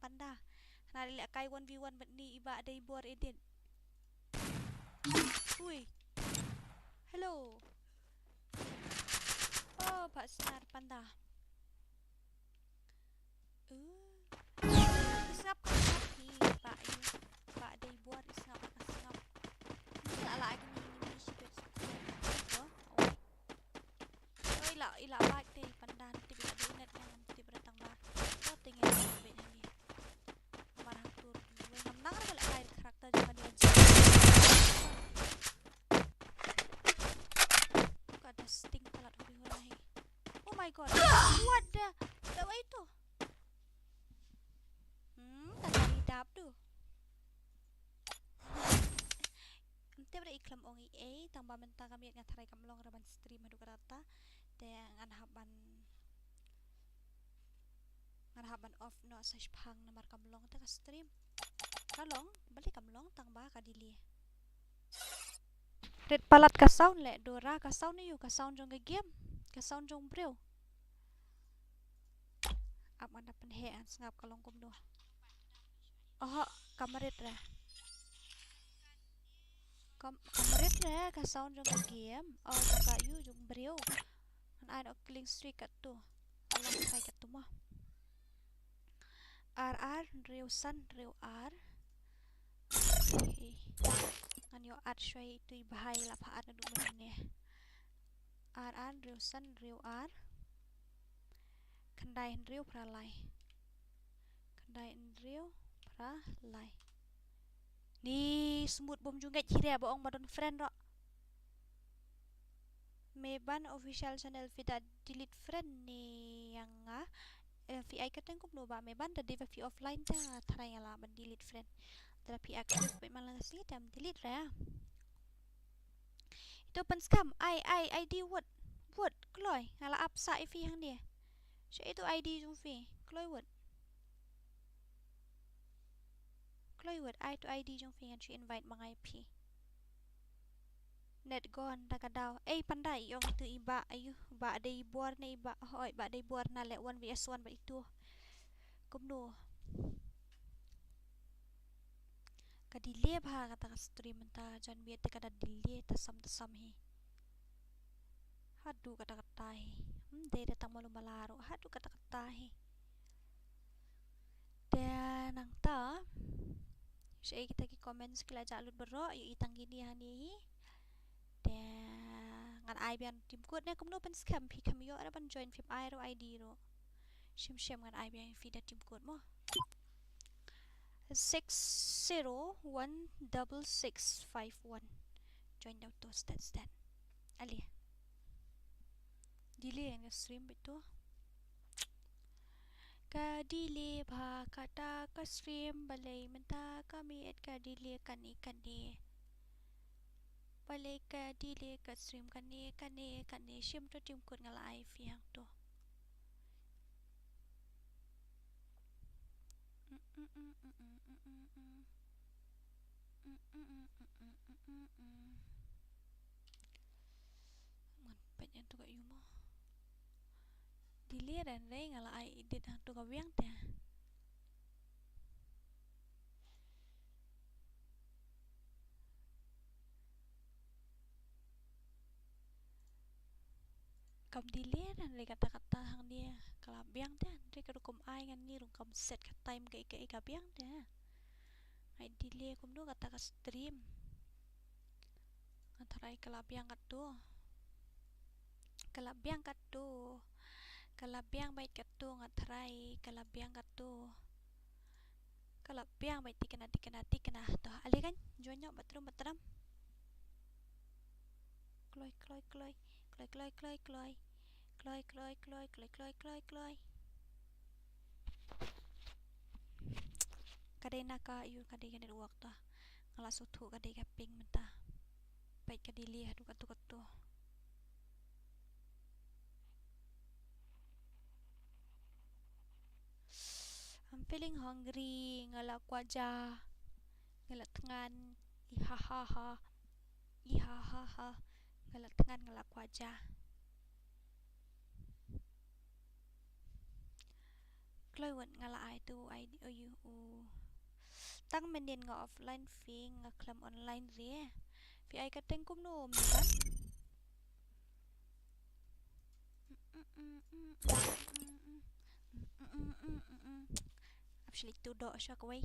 Panda. Hana leh kai one v one bad ni i Bah Dei Bor edit. Ui. Hello. Oh, Bah Snar Panda. Uh. Isngap ka sngap hi, Bah, yu. Bah Dei Bor, isngap ka sngap. Ni la la ni ni shi bit. Oi la, i la ba te pandan te bi la du net ngam te bra tang ba. Ko te ngi la bit ni. Mar hang tur. Wei ngam nang ra la kai character jong ka dia. Ka da sting palat huri hura hi. Oh my god. What the? Da wei tu. Hmm, ta kari dap tu. Ym tip re i khlem ong ei ei, tang ba mynta ka miet nga tharai kam long re ban stream haduh katta. Te ngan hap ban, ngan hap ban off noh sa shipang namar kam long te ka stream. Ka long, balei kam long tang ba ka delay. Rit palat ka sound leh Dora, ka sound aïu, ka sound jong ka game, ka sound jong briew. Ap ngan da pynheh ngan sngap ka long kumno. Oho, kam rit re. Kam, kam rit re ka sound jong ka game. Oh, jong ka aïu, jong briew. Ngan ai noh ka killing streak katto. Ka long kai katto mo. Ar ar, hynriew san, hynriew ar. Okay. Ngan ïoh add shuwa ïa itu i bha i la pha add naduh mynne. Ar ar, hynriew san, hynriew ar. Khyndai hynriew phra lai. Khyndai hynriew phra lai. Ni smut bym ju ngeit hi re ba ong ba don friend ruh. Meban official channel phi da delete friend ne ïa nga. Eh, phi ai kyrteng kumno Bah Meban, da dei ba phi offline te nga tharai nga lah ban delete friend. Te lada phi active bad man la nga sngi te ym delete re. Ito pynskhem, ai, ai, I D wut, wut, kloi, nga la ap sa ïa phi hangne. Sha ito I D jong phi, kloi wut. Kloi wut, ai ito I D jong phi ngan shu invite ma nga ïa phi. Net gone da ka daw. Ei, panda i ong ito i Bah, aïu, Bah Dei Bor ne i Bah, hoi, Bah Dei Bor na leh one V S one bad ito. Kumno. Ka delay bha kata ka stream mynta, jan bieit te ka da delay tasam tasam hi. Haduh kata kata hi. Hmm, dei da tang malu mala ruh. Haduh kata kata hi. Te nangta. Shaei kita ki comments ki la jah lut baroh, ïoh i tang kine hangne hi. Te ngan ai biang team code ne kumno pynskhem phi khlem ïoh ruh ban join phim ai ruh I D ruh. Shim shim ngan ai biang phi da team code mo. Six zero one double six five one. Join da uto stat stat. Ale. Delay ïa ka stream beit to. Ka delay bha kata ka stream balei mynta ka miet ka delay kane kane. Balei ka delay ka stream kane kane kane, shim to team code nga la ai phi hangto. Ngan peit ïa to ka ïu mo. Delay ren re nga la ai edit hangto ka biang te. Kam delay ren re kata kata hangne ka la biang te, re ka rukom ai ngan ni rung kam set ka time ka ika ika biang te. Ai delay kumno kata ka stream. Nga tharai ka la biang katto. Ka la biang katto. Ka la biang beit katto nga tharai ka la biang katto. Ka la biang beit tikna tikna tikna to. Ale kan join ïoh batrum batram. Kloi kloi kloi. Kloi kloi kloi kloi. Kloi kloi kloi kloi kloi kloi kloi. Ka dei na ka ïu ka dei ka network ta. Nga la sngewthuh ka dei ka ping mynta. Peit ka delay haduh katto katto. I'm feeling hungry, nga la kwah ja. Nga la thngan. I ha ha ha. I ha ha ha. Nga la thngan, nga la kwah ja. Ai wat nga la ai tu ai di, oh, you, oh. Tang mynnin nga offline phi nga khlem online re. Phi ai ka teng kumno mynta? Ap shlik tu do sha kawai.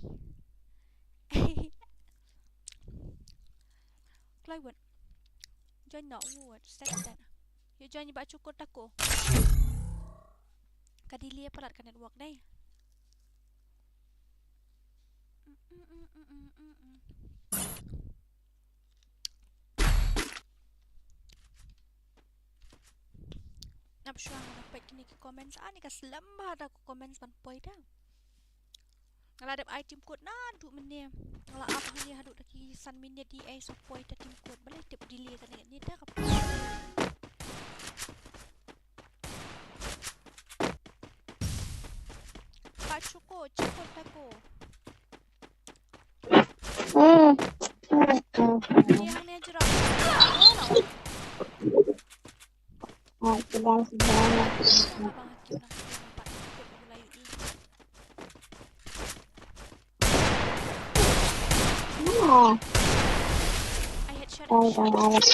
Kloi wat. Join no wat. Set that. Yo join ba chukur tako. Ka delay palat ka network dei. Nap shuwa nga peit kine ki comments. Ani ka slem bha da ku comments ban poi da. Nga la dep ai team code naduh mynne. Nga la ap hangne haduh da ki san minit di ai sa poi ta team code. Balei tip delay kane ne da ka. Pak chuko, chuko tako. Hmm. Ni hangne jrong. Ah, sedang, sedang. Ah. I headshot, headshot.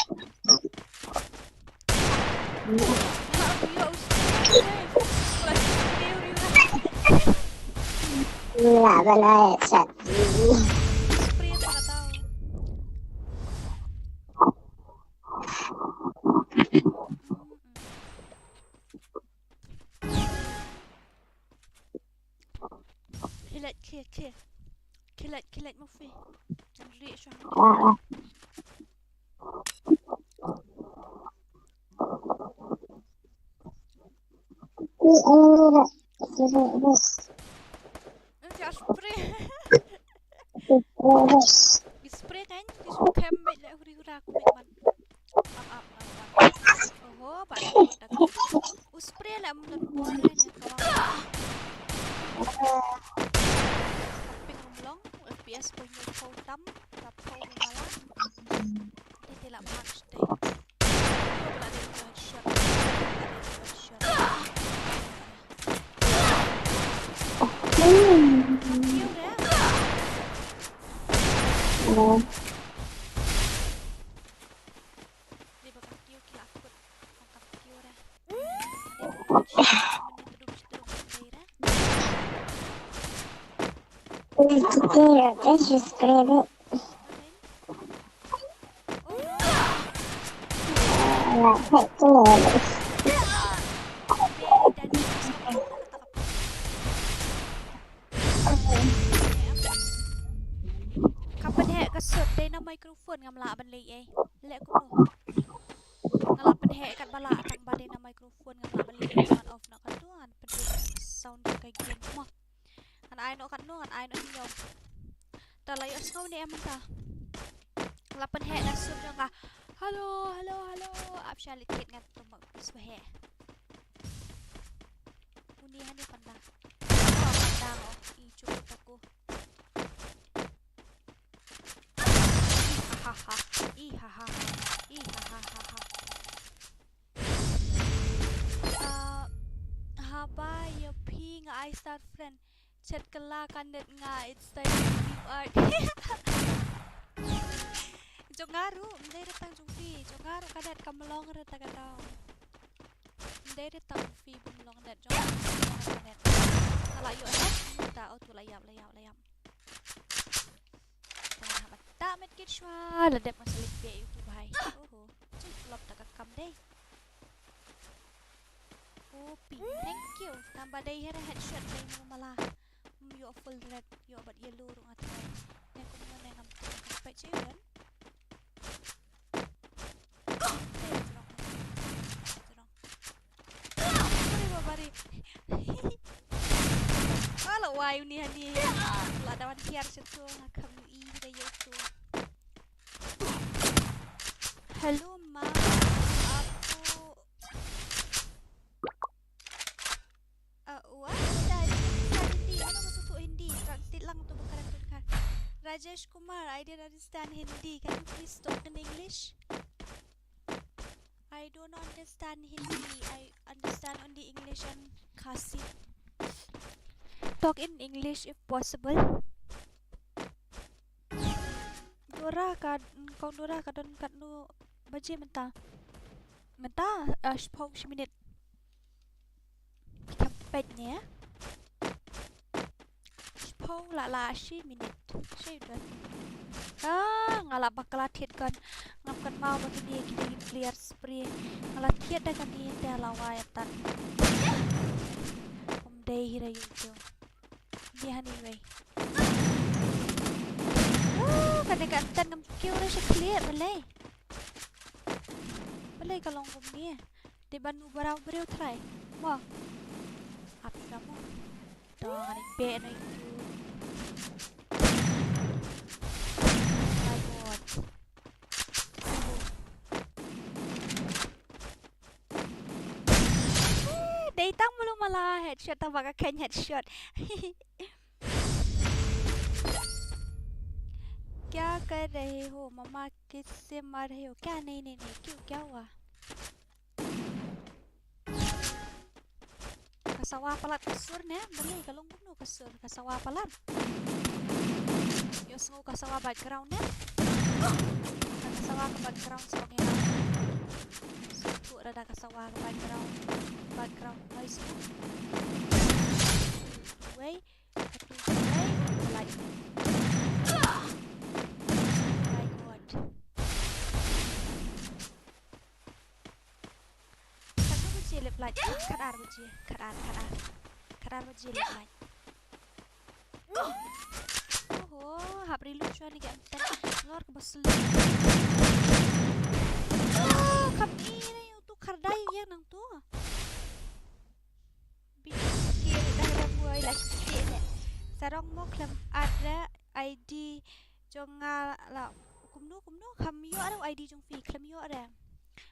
Wala, wala, headshot. Kilat, kilat, kilat. Kilat, kilat, Mufi. Jangan duit, suami. Ah, ah. Ini, ini, ini, ini, ini. Nanti aku spray. Ini, ini. Di spray kan? Di spray kan, baik, lah, huri-hura, aku, baik, man. Up, up, up, up. Oho, ba, dak. U spray la mun bor ne ka wa. Ping long, F P S ko nyu ko tam, tap ko mala. Te te la bhag stay. Ko la de ko shot. Shot. Kiu de. Hello. Ka pynheh ka sut dei na microphone, ngam lah ban leh ei. Leh kumno? Nga lah pynheh katba lah tang ba dei na microphone, ngam lah ban leh ei. Ngan off noh katto, ngan pynheh sound ka game mo. Ngan ai noh katno, ngan ai noh hi ïoh. Ta la ïoh sngew ne em mynta. Nga lah pynheh na sut jong ka. Hello, hello, hello. Ap sha leit kit ngan tum bak pis ba heh. Uni hani panda. Oh, panda, oh, i chuku taku. Ihahaha. Ihahaha. Ihahaha. Ah, haba ïa phi nga ai star friend. Chat kylla ka net nga, it's time to leave art. Jong nga ruh, ym dei re tang jong phi, jong nga ruh ka net kam long re ta ka daw. Ym dei re tang phi bym long net, jong nga ruh ka net. Nga la ïoh net, ta auto la ïap, la ïap, la ïap. Ta haba ta met kit shwa, la dep nga sa leit beh ïa utu bhai. Oho, jong flop ta ka kam dei. Copy. Thank you. Tang ba dei hera headshot dei mo mala. Mm, ïoh full red, ïoh bad yellow ruh nga try. Ne kumno ne ngam try. Peit sha ïa u don. Peit jrong. Jrong. Sorry, baba ri. Ala wai uni hani. La da wan hiar sha tu nga kham ïohi da ïoh tu. Hello, ma. Aku, uh, what? Dah, Hindi. Ano ba sutu Hindi? Translate lang tu ba ka dang tu ka. Rajesh Kumar, I didn't understand Hindi. Can you please talk in English? I don't understand Hindi. I understand only English and Khasi. Talk in English if possible. Dora ka, kong Dora ka don katno baje mynta? Mynta, ah, shiphew shi minit. Kita peit ne. Shiphew la la shi minit. Shi don. Ah, nga la bakla thied kan. Ngam kynmaw ba kine kita ki player spree. Nga la thied da kane te la wai atan. Kum dei hi ra yu yu. Ni hani wei. Oh, kane ka atan ngam kiew ra shi khlieh balei. Balei ka long kumne. Te ban u briew briew trai. Mo. Ap ka mo. To ngan ing pe na itu. My God. Eh, dei tang mulu mala headshot ta baka ken headshot. क्या कर रहे हो मम्मा, किससे मार रहे हो क्या? नहीं नहीं नहीं, क्यों, क्या हुआ? Ka sawa palat ka sur ne, balei ka long kumno ka sur, ka sawa palat. Ïohsngew ka sawa background ne. Ka sawa ka background sa ong ïa. Sngewthuh da ka sawa ka background, background noise ne. Wei. Katu, wei, light. Oh my God. Katu baje lep light. Khatar baje. Khatar, khatar. Khatar baje lep light. Oho, hap reload shwa ni ki amten. Lor ka basel. Oh, kam i na yu tu khardai yu yang nang tu. Bi ki ri dang ram buai la ki ne. Sarong mo khlem ada I D jong nga la kumno kumno kham ïoh ada I D jong phi khlem ïoh ada.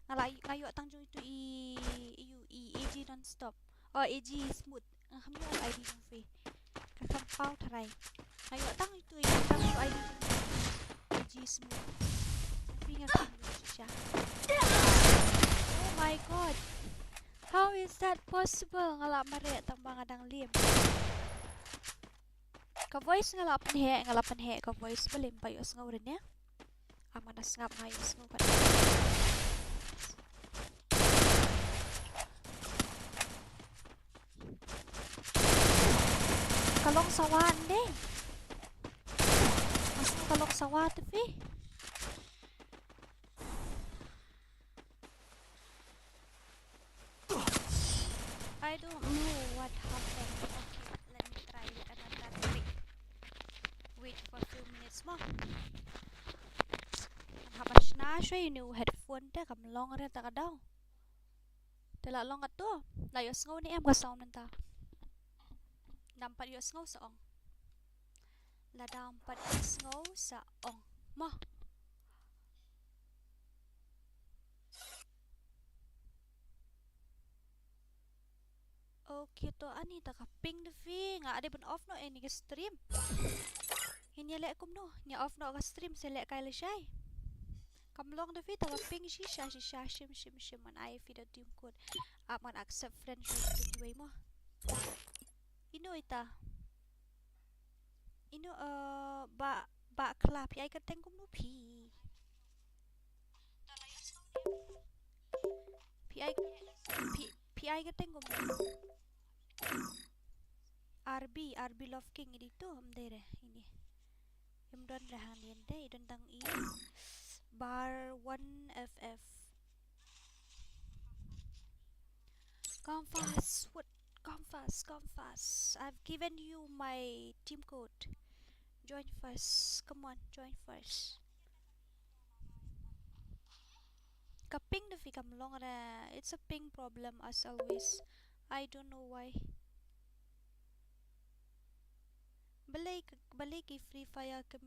Nga la nga ïoh tang jong itu i i i A G non stop. Oh A G smooth. Nga kham ïoh ada I D jong phi. Ka kham paw tharai. Nga ïoh tang itu i tang itu I D jong phi. A G smooth. Phi nga kham ïoh shisha. Oh my God. How is that possible? Nga la mareh tang ba nga dang lim. Ka voice nga la pynheh, nga la pynheh ka voice ba lim ba ïohsngew rin ïa. Am nga da sngap nga ïohsngew ka. Ka long sawa ne. Ka long sawa te phi. I don't know what happened. Okay, let me try another trick. Wait for a few minutes more. Haba shna shwa ïa u headphone te kam long re ta ka daw. Te la long kato. La ïohsngew ne em ka sound mynta. Dam pat ïohsngew sa ong. La dam pat ïohsngew sa ong. Mo. Okay, to ani ta ka ping da phi nga ade ban off noh ïa ini ka stream. Ngin ïa leh kumno, ngin ïa off noh ka stream sa leh kai lashai. Kam long da phi ta ka ping shisha shisha shim shim shim man ai phi da team code. Ap man accept friend request kiwei mo. Ino ita. Ino, eh, ba, ba kla phi ai kyrteng kumno phi. Phi ai, phi, phi ai kyrteng kumno. R B, R B Love King ito, ym dei re, ini. Ym don re hangne, ym dei, don tang i. Bar one F F. Come fast, what? Come fast, come fast. I've given you my team code. Join first. Come on, join first. Ka ping da phi kam long re. It's a ping problem as always. I don't know why. Balei, balei ki Free Fire ki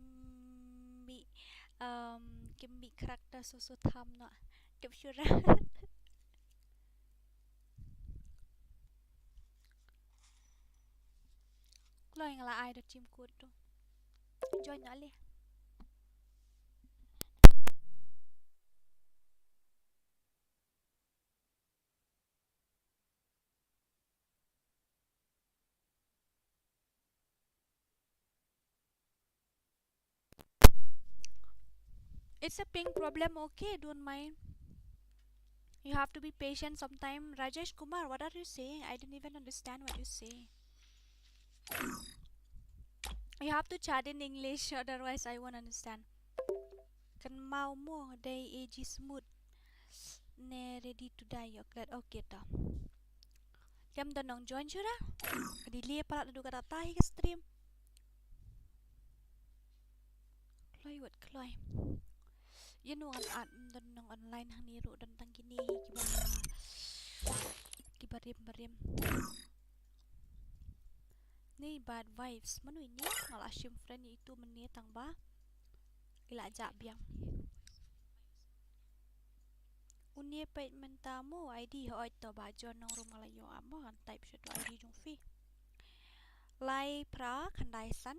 mih, um, ki mih character so so tham na. Tip shura. Kloi nga la ai da team code tu. Join na le. It's a ping problem, okay, don't mind. You have to be patient sometime. Rajesh Kumar, what are you saying? I didn't even understand what you say. You have to chat in English, otherwise I won't understand. Kan mau mo dei A G smooth. Ne ready to die, you're glad. Okay, to. Kem don nong join shuh ra. Ka delay palat haduh katta hi ka stream. Kloi wat kloi. Ïa no ngan add don nong online hangne ruh don tang kine hi kiba, kiba rim ba rim. Ni bad vibes mano ini nga la shim friend ïa itu mynne tang ba i la jah biang. Une peit mynta mo I D hooid to ba John Nongrum nga la ïoh amo ngan type sha to I D jong phi. Lai phra khyndai san.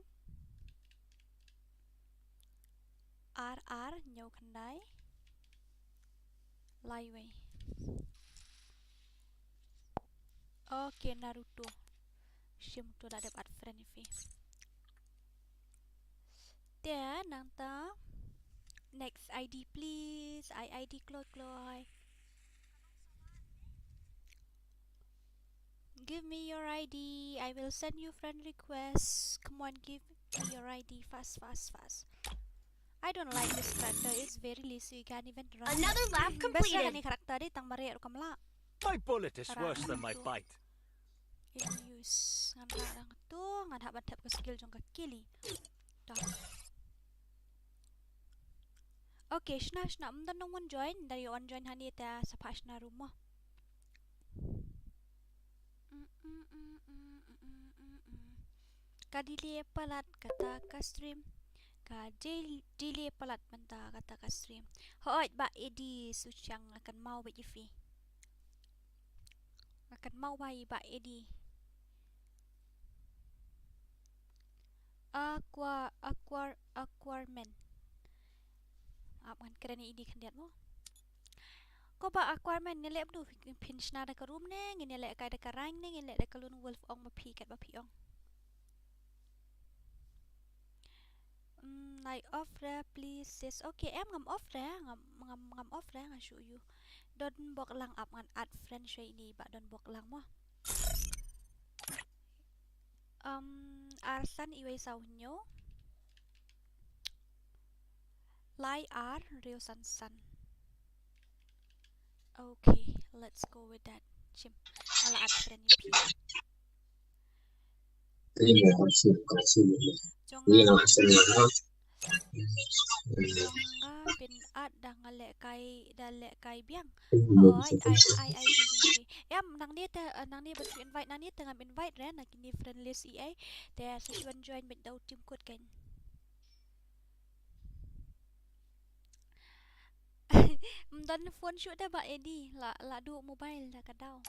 Ar ar hynñiew khyndai. Lai wei. Okay, Naruto. Shim to da dep add friend ïa phi. Te nangta next I D please. I I D kloi kloi. Give me your I D. I will send you friend request. Come on, give me your I D fast, fast, fast. I don't like this character. It's very lazy. You can't even run. Another lap completed. Best lah ni character dei tang mareh ruh kam lah. My bullet is worse than my bite. In use. Ngan rah dang tu, ngan hap ban thep ka skill jong ka Kili. Dah. Okay, shna shna mdan nong wan join, dari wan join hani ta sapa shna rumo. Ka delay palat kata ka stream. Ka delay palat mynta kata ka stream. Hooid ba Eddie Suchiang akan mau ba jifi. Akan mau ba i ba Eddie. Aqua, aqua, aquarman. Ap ngan kren i di khyndiat mo. Ko ba aquarman ngi leh bdu phin shna da ka room ne, ngi leh kai da ka rank ne, ngi leh da ka lone wolf ong ma phi kat ba phi ong. Mm, I off re, please sis. Okay, em ngam off re, ngam ngam ngam off re, nga shu yu. Don bok lang ap ngan add friend shwe ini ba don bok lang mo. Um, arsan iwei saw nyo. Lai ar reo san san. Okay, let's go with that. Chim. Ala add friend ipi. Jong nga, jong nga pyn add da nga leh kai, da leh kai biang. Oi, ai ai ai. Em nang ni te, nang ni ban invite, nang ni te ngam invite re, nang kini friend list i ai. Te sa shu join bad dau team code kan. Mdan phone shu te ba Eddie, la la du mobile da ka dau.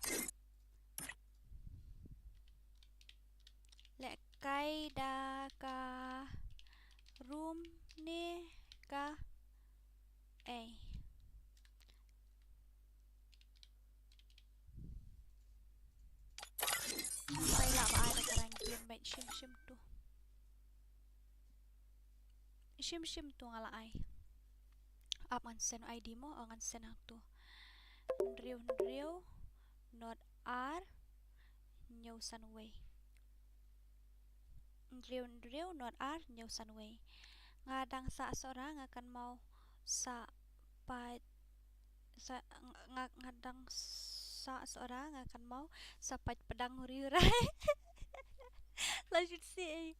Leh kai da ka room ne ka ei. Sai la ba da ka rank game ba shim shim tu. Shim shim tu nga la ai. Ap ngan send I D mo, ngan send hangtu. Hynriew hynriew not ar hynñiew san wei. Hynriew hynriew not ar hynñiew san wei. Nga dang sah sohra nga kan mau sah pat sa nga nga dang sah sohra nga kan mau sah pat pdang riu rai. La jut si ei.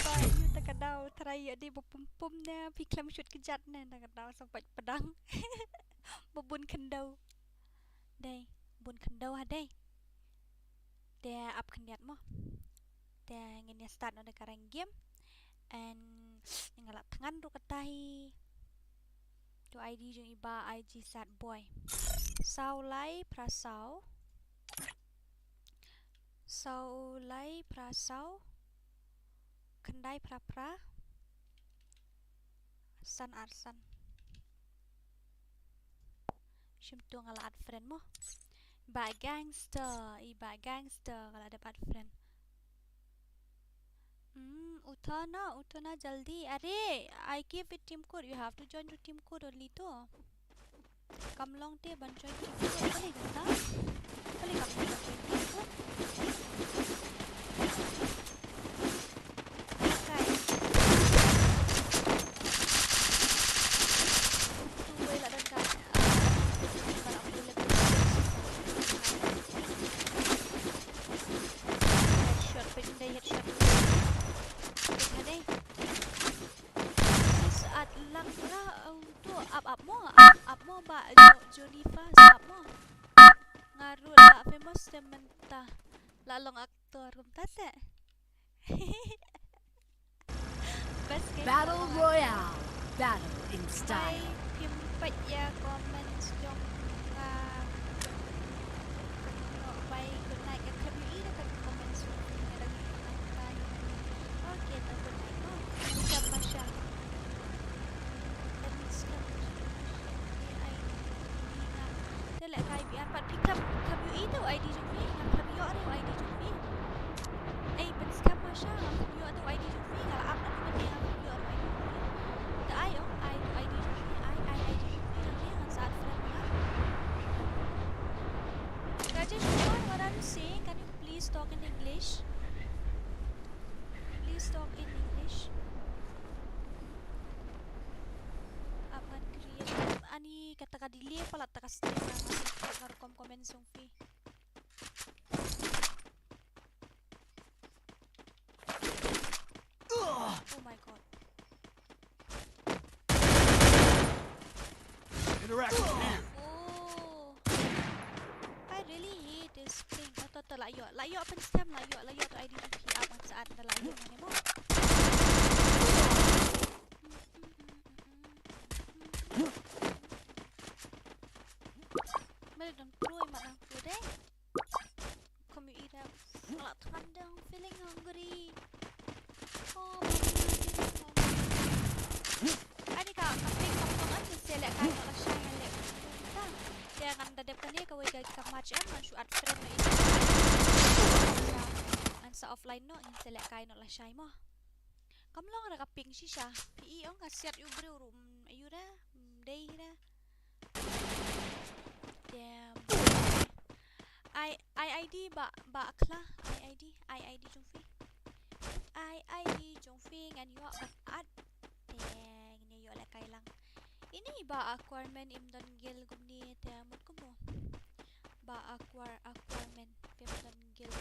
Ba yu ta ka dau trai ïa di ba pum pum ne phi khlem shut kjat ne ta ka dau sah pat pdang. Ba bun khyndew. Dei bun khyndew ha dei. Te ap khyndiat mo. Te ngin ïa start noh da ka rank game. And nga la thngan ruh kata hi. To I D jong i ba I G sat boy. Saw lai phra saw. Saw lai phra saw. Khyndai phra phra. San ar san. Shim tu nga la add friend mo. Ba gangster, i ba gangster nga la dep add friend. Hmm, uthana, uthana jaldi. Are, I give it team code. You have to join to team code only to. Kam long te ban join team code. Kali kata? Kali kam long ban join team code? Guys. Utu wei la don ka. Headshot, pynjai headshot. Pynjai dei. Sis at lang ra, uh, tu ap ap mo, ap ap mo ba jo-, Jonifa ap mo. Nga ruh la famous te mynta. La long actor kumta te. Best game. Battle Royale. Battle in style. Ai, phim peit ïa comments jong nga. Bye, good night. Ka khlem ïohi da ka comments jong nga da ngi nang tai. Okay, ta good night mo. Sa Masha. Thanks ka Masha. Ai, ïohi nga. Te leh kai biar pat phi khlem, khlem ïohi te u I D jong phi. Nga khlem ïoh re u I D jong phi. Ei, pynskhem Masha, nga khlem ïoh te u I D jong phi, nga la ap na tu mynne nga khlem ïoh te u I D jong phi. Te ai ong, ai tu I D jong phi, ai, ai I D jong phi, hangne ngan sa add friend ïa. Rajesh Kumar, what are you saying? Can you please talk in English? Please talk in English. Ap ngan create. Ani kata ka delay palat ta ka stream nga, nga rukom comment jong phi. Oh my God. Interactive here. Oh. I really hate this thing. Oh, to, to, la ïoh, la ïoh pynskhem, la ïoh, la ïoh to I D jong phi, ap ngan sa add, la ïoh mane mo. Mane don pro i mat nang pro dei. Kami ida, nga la than dang feeling hungry. Oh, feeling hungry. Ani ka, ka ping ka ping an, select kai no la shai ngan leh. Ta, te ngan da dep kane kawei ka, ka match em, ngan shu add friend no ida. Ngan sa offline no, ngan select kai no la shai mo. Kam long ra ka ping shisha. Phi i ong ka siat ïa u briew ruh, mm, ayu da, mm, dei da. Damn. Ai, ai I D ba, ba khla, ai I D, ai I D jong phi. Ai I D jong phi ngan ïoh ban add. Te ngin ïoh leh kai lang. Ini ba acquirement im don guild kumne te mut kumno. Ba acquire, acquirement phi im don guild.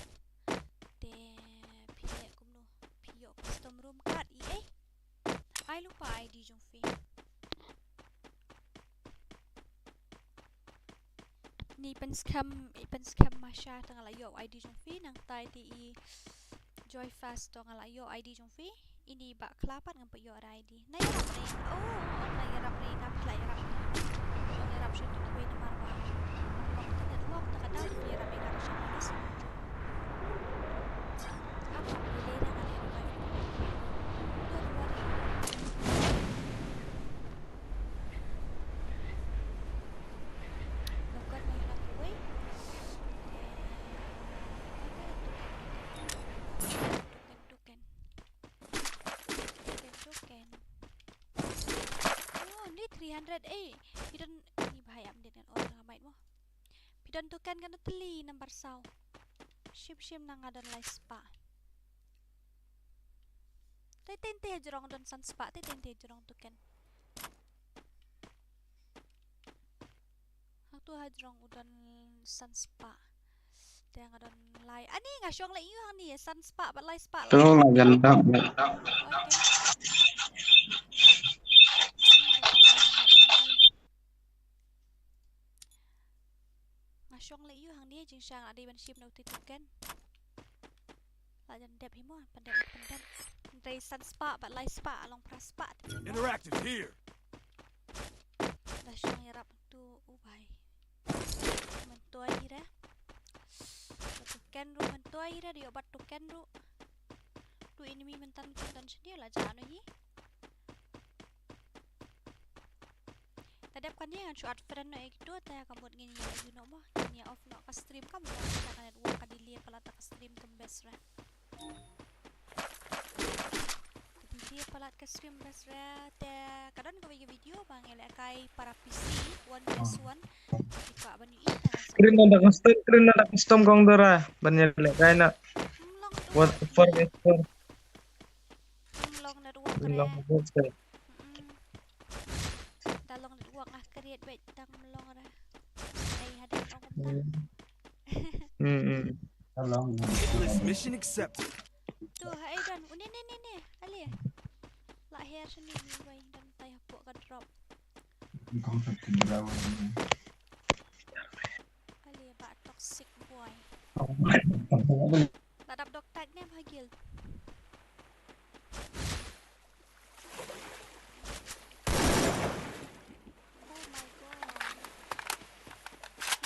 Te phi leh kumno. Phi ïoh custom room card i eh. Ai lypa I D jong phi. Ni pynskhem, i pynskhem Masha te nga la ïoh I D jong phi, nangta te i Joy Fast te nga la ïoh I D jong phi. Ini ba khla pat ngam pat ïoh I D. Na ïarap re. Oh, na ïarap re, ngam pat ïarap. Ïarap sha tu kiwei namar ba. Internet network te ka down, ïarap re ka sha. Token, token. Token, token. Oh, ni three hundred. Eh, phi don, ni bha ïa update ngan order nga mait mo. Phi don token kano tylli number saw. Shim shim na nga don lai spah. Te ten te jrong don san spah, te ten te jrong token. Hangtu ha jrong u don san spah. Te nga don lai. Ani nga shong leh ïu hangne san spah bad lai spah. Tu la jan dap. Okay. Nga shong leh ïu hangne, jingshang la dei ban shim na uti token. La jan dep hi mo, pyndep, pyndep. Dei san spah bad lai spah, long phra spah. Interactive here. La shong ïarap tu u bai. Myntoi hi re. Token ruh myntoi hi re, dei ïoh bat token ruh. Tu enemy mynta mynta shane la jan hi. Ta dep kane ngan shu add friend noh ïa kito, ta ka mut ngin ïa ïu noh mo, ngin ïa off noh ka stream ka mut ka network ka delay palat ta ka stream kam best re. Stream best re te ka don kawei ka video ba ngi lehkai para P C one versus one. Ki kwah ban ïohi te. Screen na da custom, screen na da custom kong Dora. Ban ïa lehkai na. Hmm, long network. What, four versus four. Hmm, long network re. Long network re. Mm-mm. Da long network nga create bad tang long re. Ai hadeng ong kumta. Hmm. Hmm, hmm. Long. Mission accepted. Tu, hai dan. Une ne ne ne. Ali. La her sini ni wai dan tai hapoh ka drop. Ali ba toxic boy. La dap dok tag ne ha guild. Oh my god.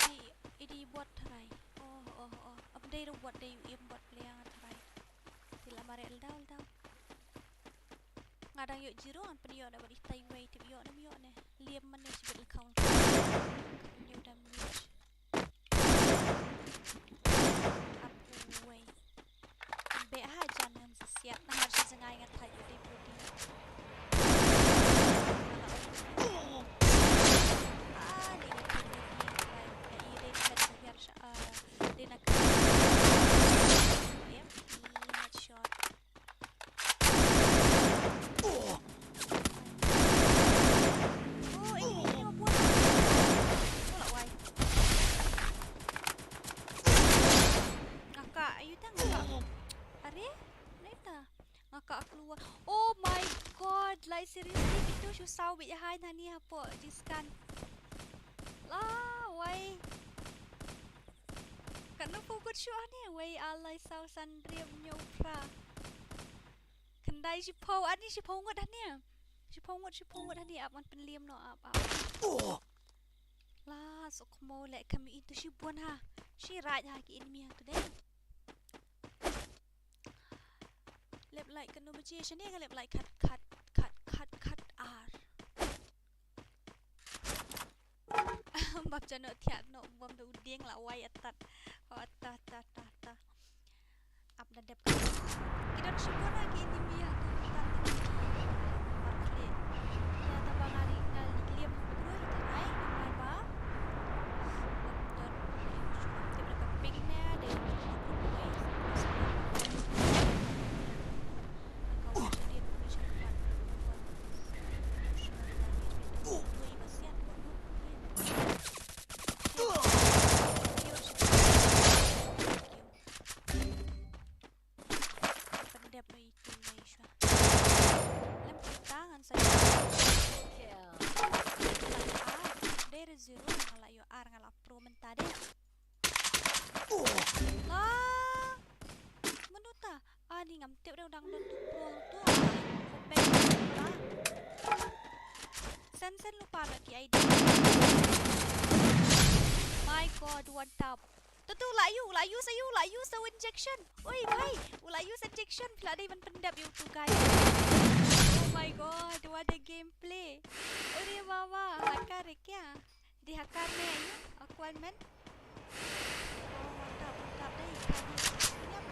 Idi, idi bot tharai. Oh, oh, oh. Ym dei ruh bot, dei im bot player nga tharai. Te la mareh ldau ldau. Nga dang ïoh zero ngan pynïoh da bad itai wei tip ïoh ne ym ïoh ne. Liam mane shibit account. Pynïoh da mute. Ap wei. Be ha jan ngan sa siat na mar shi jngai nga thait ïoh dei body. Ah, dei na thait ïoh dei na thait ïoh dei na thait ïoh. Em, headshot. Oh, eh, ini apa? Oh, lah, wai. Ngaka, ayu tang ngaka. Are? Neta. Ngaka keluar. Oh my god, like seriously, itu shu saw bit jahai nani hapo jiskan. Lah, wai. Katno phew ngut shuh hangne, wei alai saw san hynriew hynñiew phra. Khyndai shiphew, ani shiphew ngut hangne. Shiphew ngut, shiphew ngut hangne, ap ngan pynliam noh, ap, ap. La, suk mo leh kam ïohi tu shibun ha. Shi raid ha ki enemy ha tu dei. Left light kano baje, shane ka left light khat, khat, khat, khat, khat ar. Bap jano thiah no bom da u dieng la wai atat. Ho atat, atat, atat, atat. Ap da dep. Ki don shibun ha ki enemy ha tu tan. Mar kle. Ya ta ba nga ri nga liam broi ta nai, nai ba. Don. Tip da ka ping ne, de. Zero, nga la ïoh ar, nga la pro mynta de. La. Mano ta? Ani ngam tip dang dang don tu pro tu. Open la. Sen sen lupa bad ki I D. My god, one tap. Tu tu, la ïoh, la ïoh sa ïoh, la ïoh sa injection. Oi, bai, la ïoh sa injection, phi la dei ban pyndep ïa utu guy. Oh my god, what a gameplay. Ore mama, hakar re kya? Di hakar ne ïoh, akuan men. Oh, mantap, mantap dei. Yap.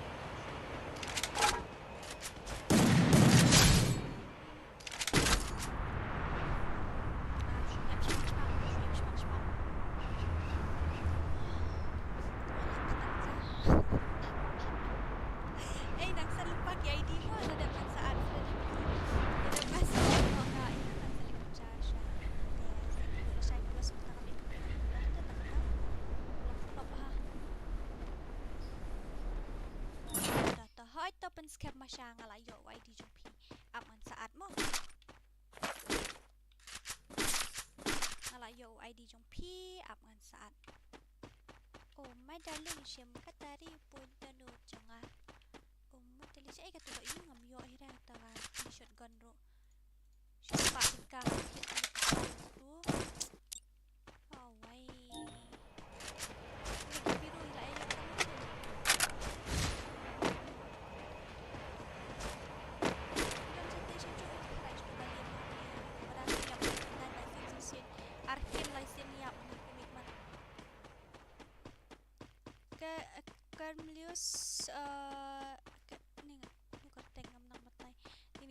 Hoi to pynskhem ma sha nga la ïoh u I D jong phi. Ap ngan sa add mo. Nga la ïoh u I D jong phi, ap ngan sa add. Oh my darling, shem ka tari pun tanu jong nga. Oh my darling, sha ka tu ba yu ngam ïoh hi ra ta ga shotgun ro. Shu pa ka tu. Oh wai. Ke, Carmelius, eh, ke, ni nga, nu ka teng ngam nang batai. Ni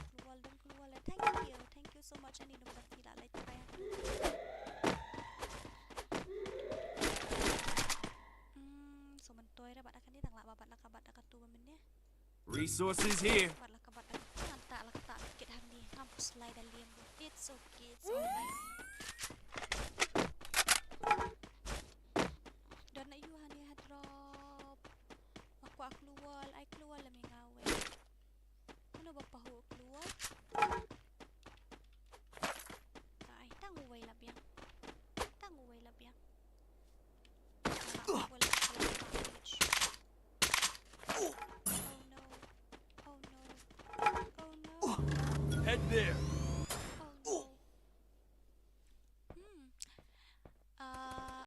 kloi wal, don kloi wal. Thank you, thank you so much. Ani dum dang tila lai try. Hmm, so man toi re bat akan ni tang la bat la ka bat ka tu ba men ne. Resources here. Bat la ka bat akan ta la ka ta kit han ni. Ham slide alien. It's okay, it's alright. Don na yu hani ha drop. Ma kwah kloi wal, ai kloi wal la me nga wei. Mano ba pahuh kloi wal? Ai, tang uwei la biang. Tang uwei la biang. Tang uwei la biang. Oh no. Oh no. Oh no. Head there.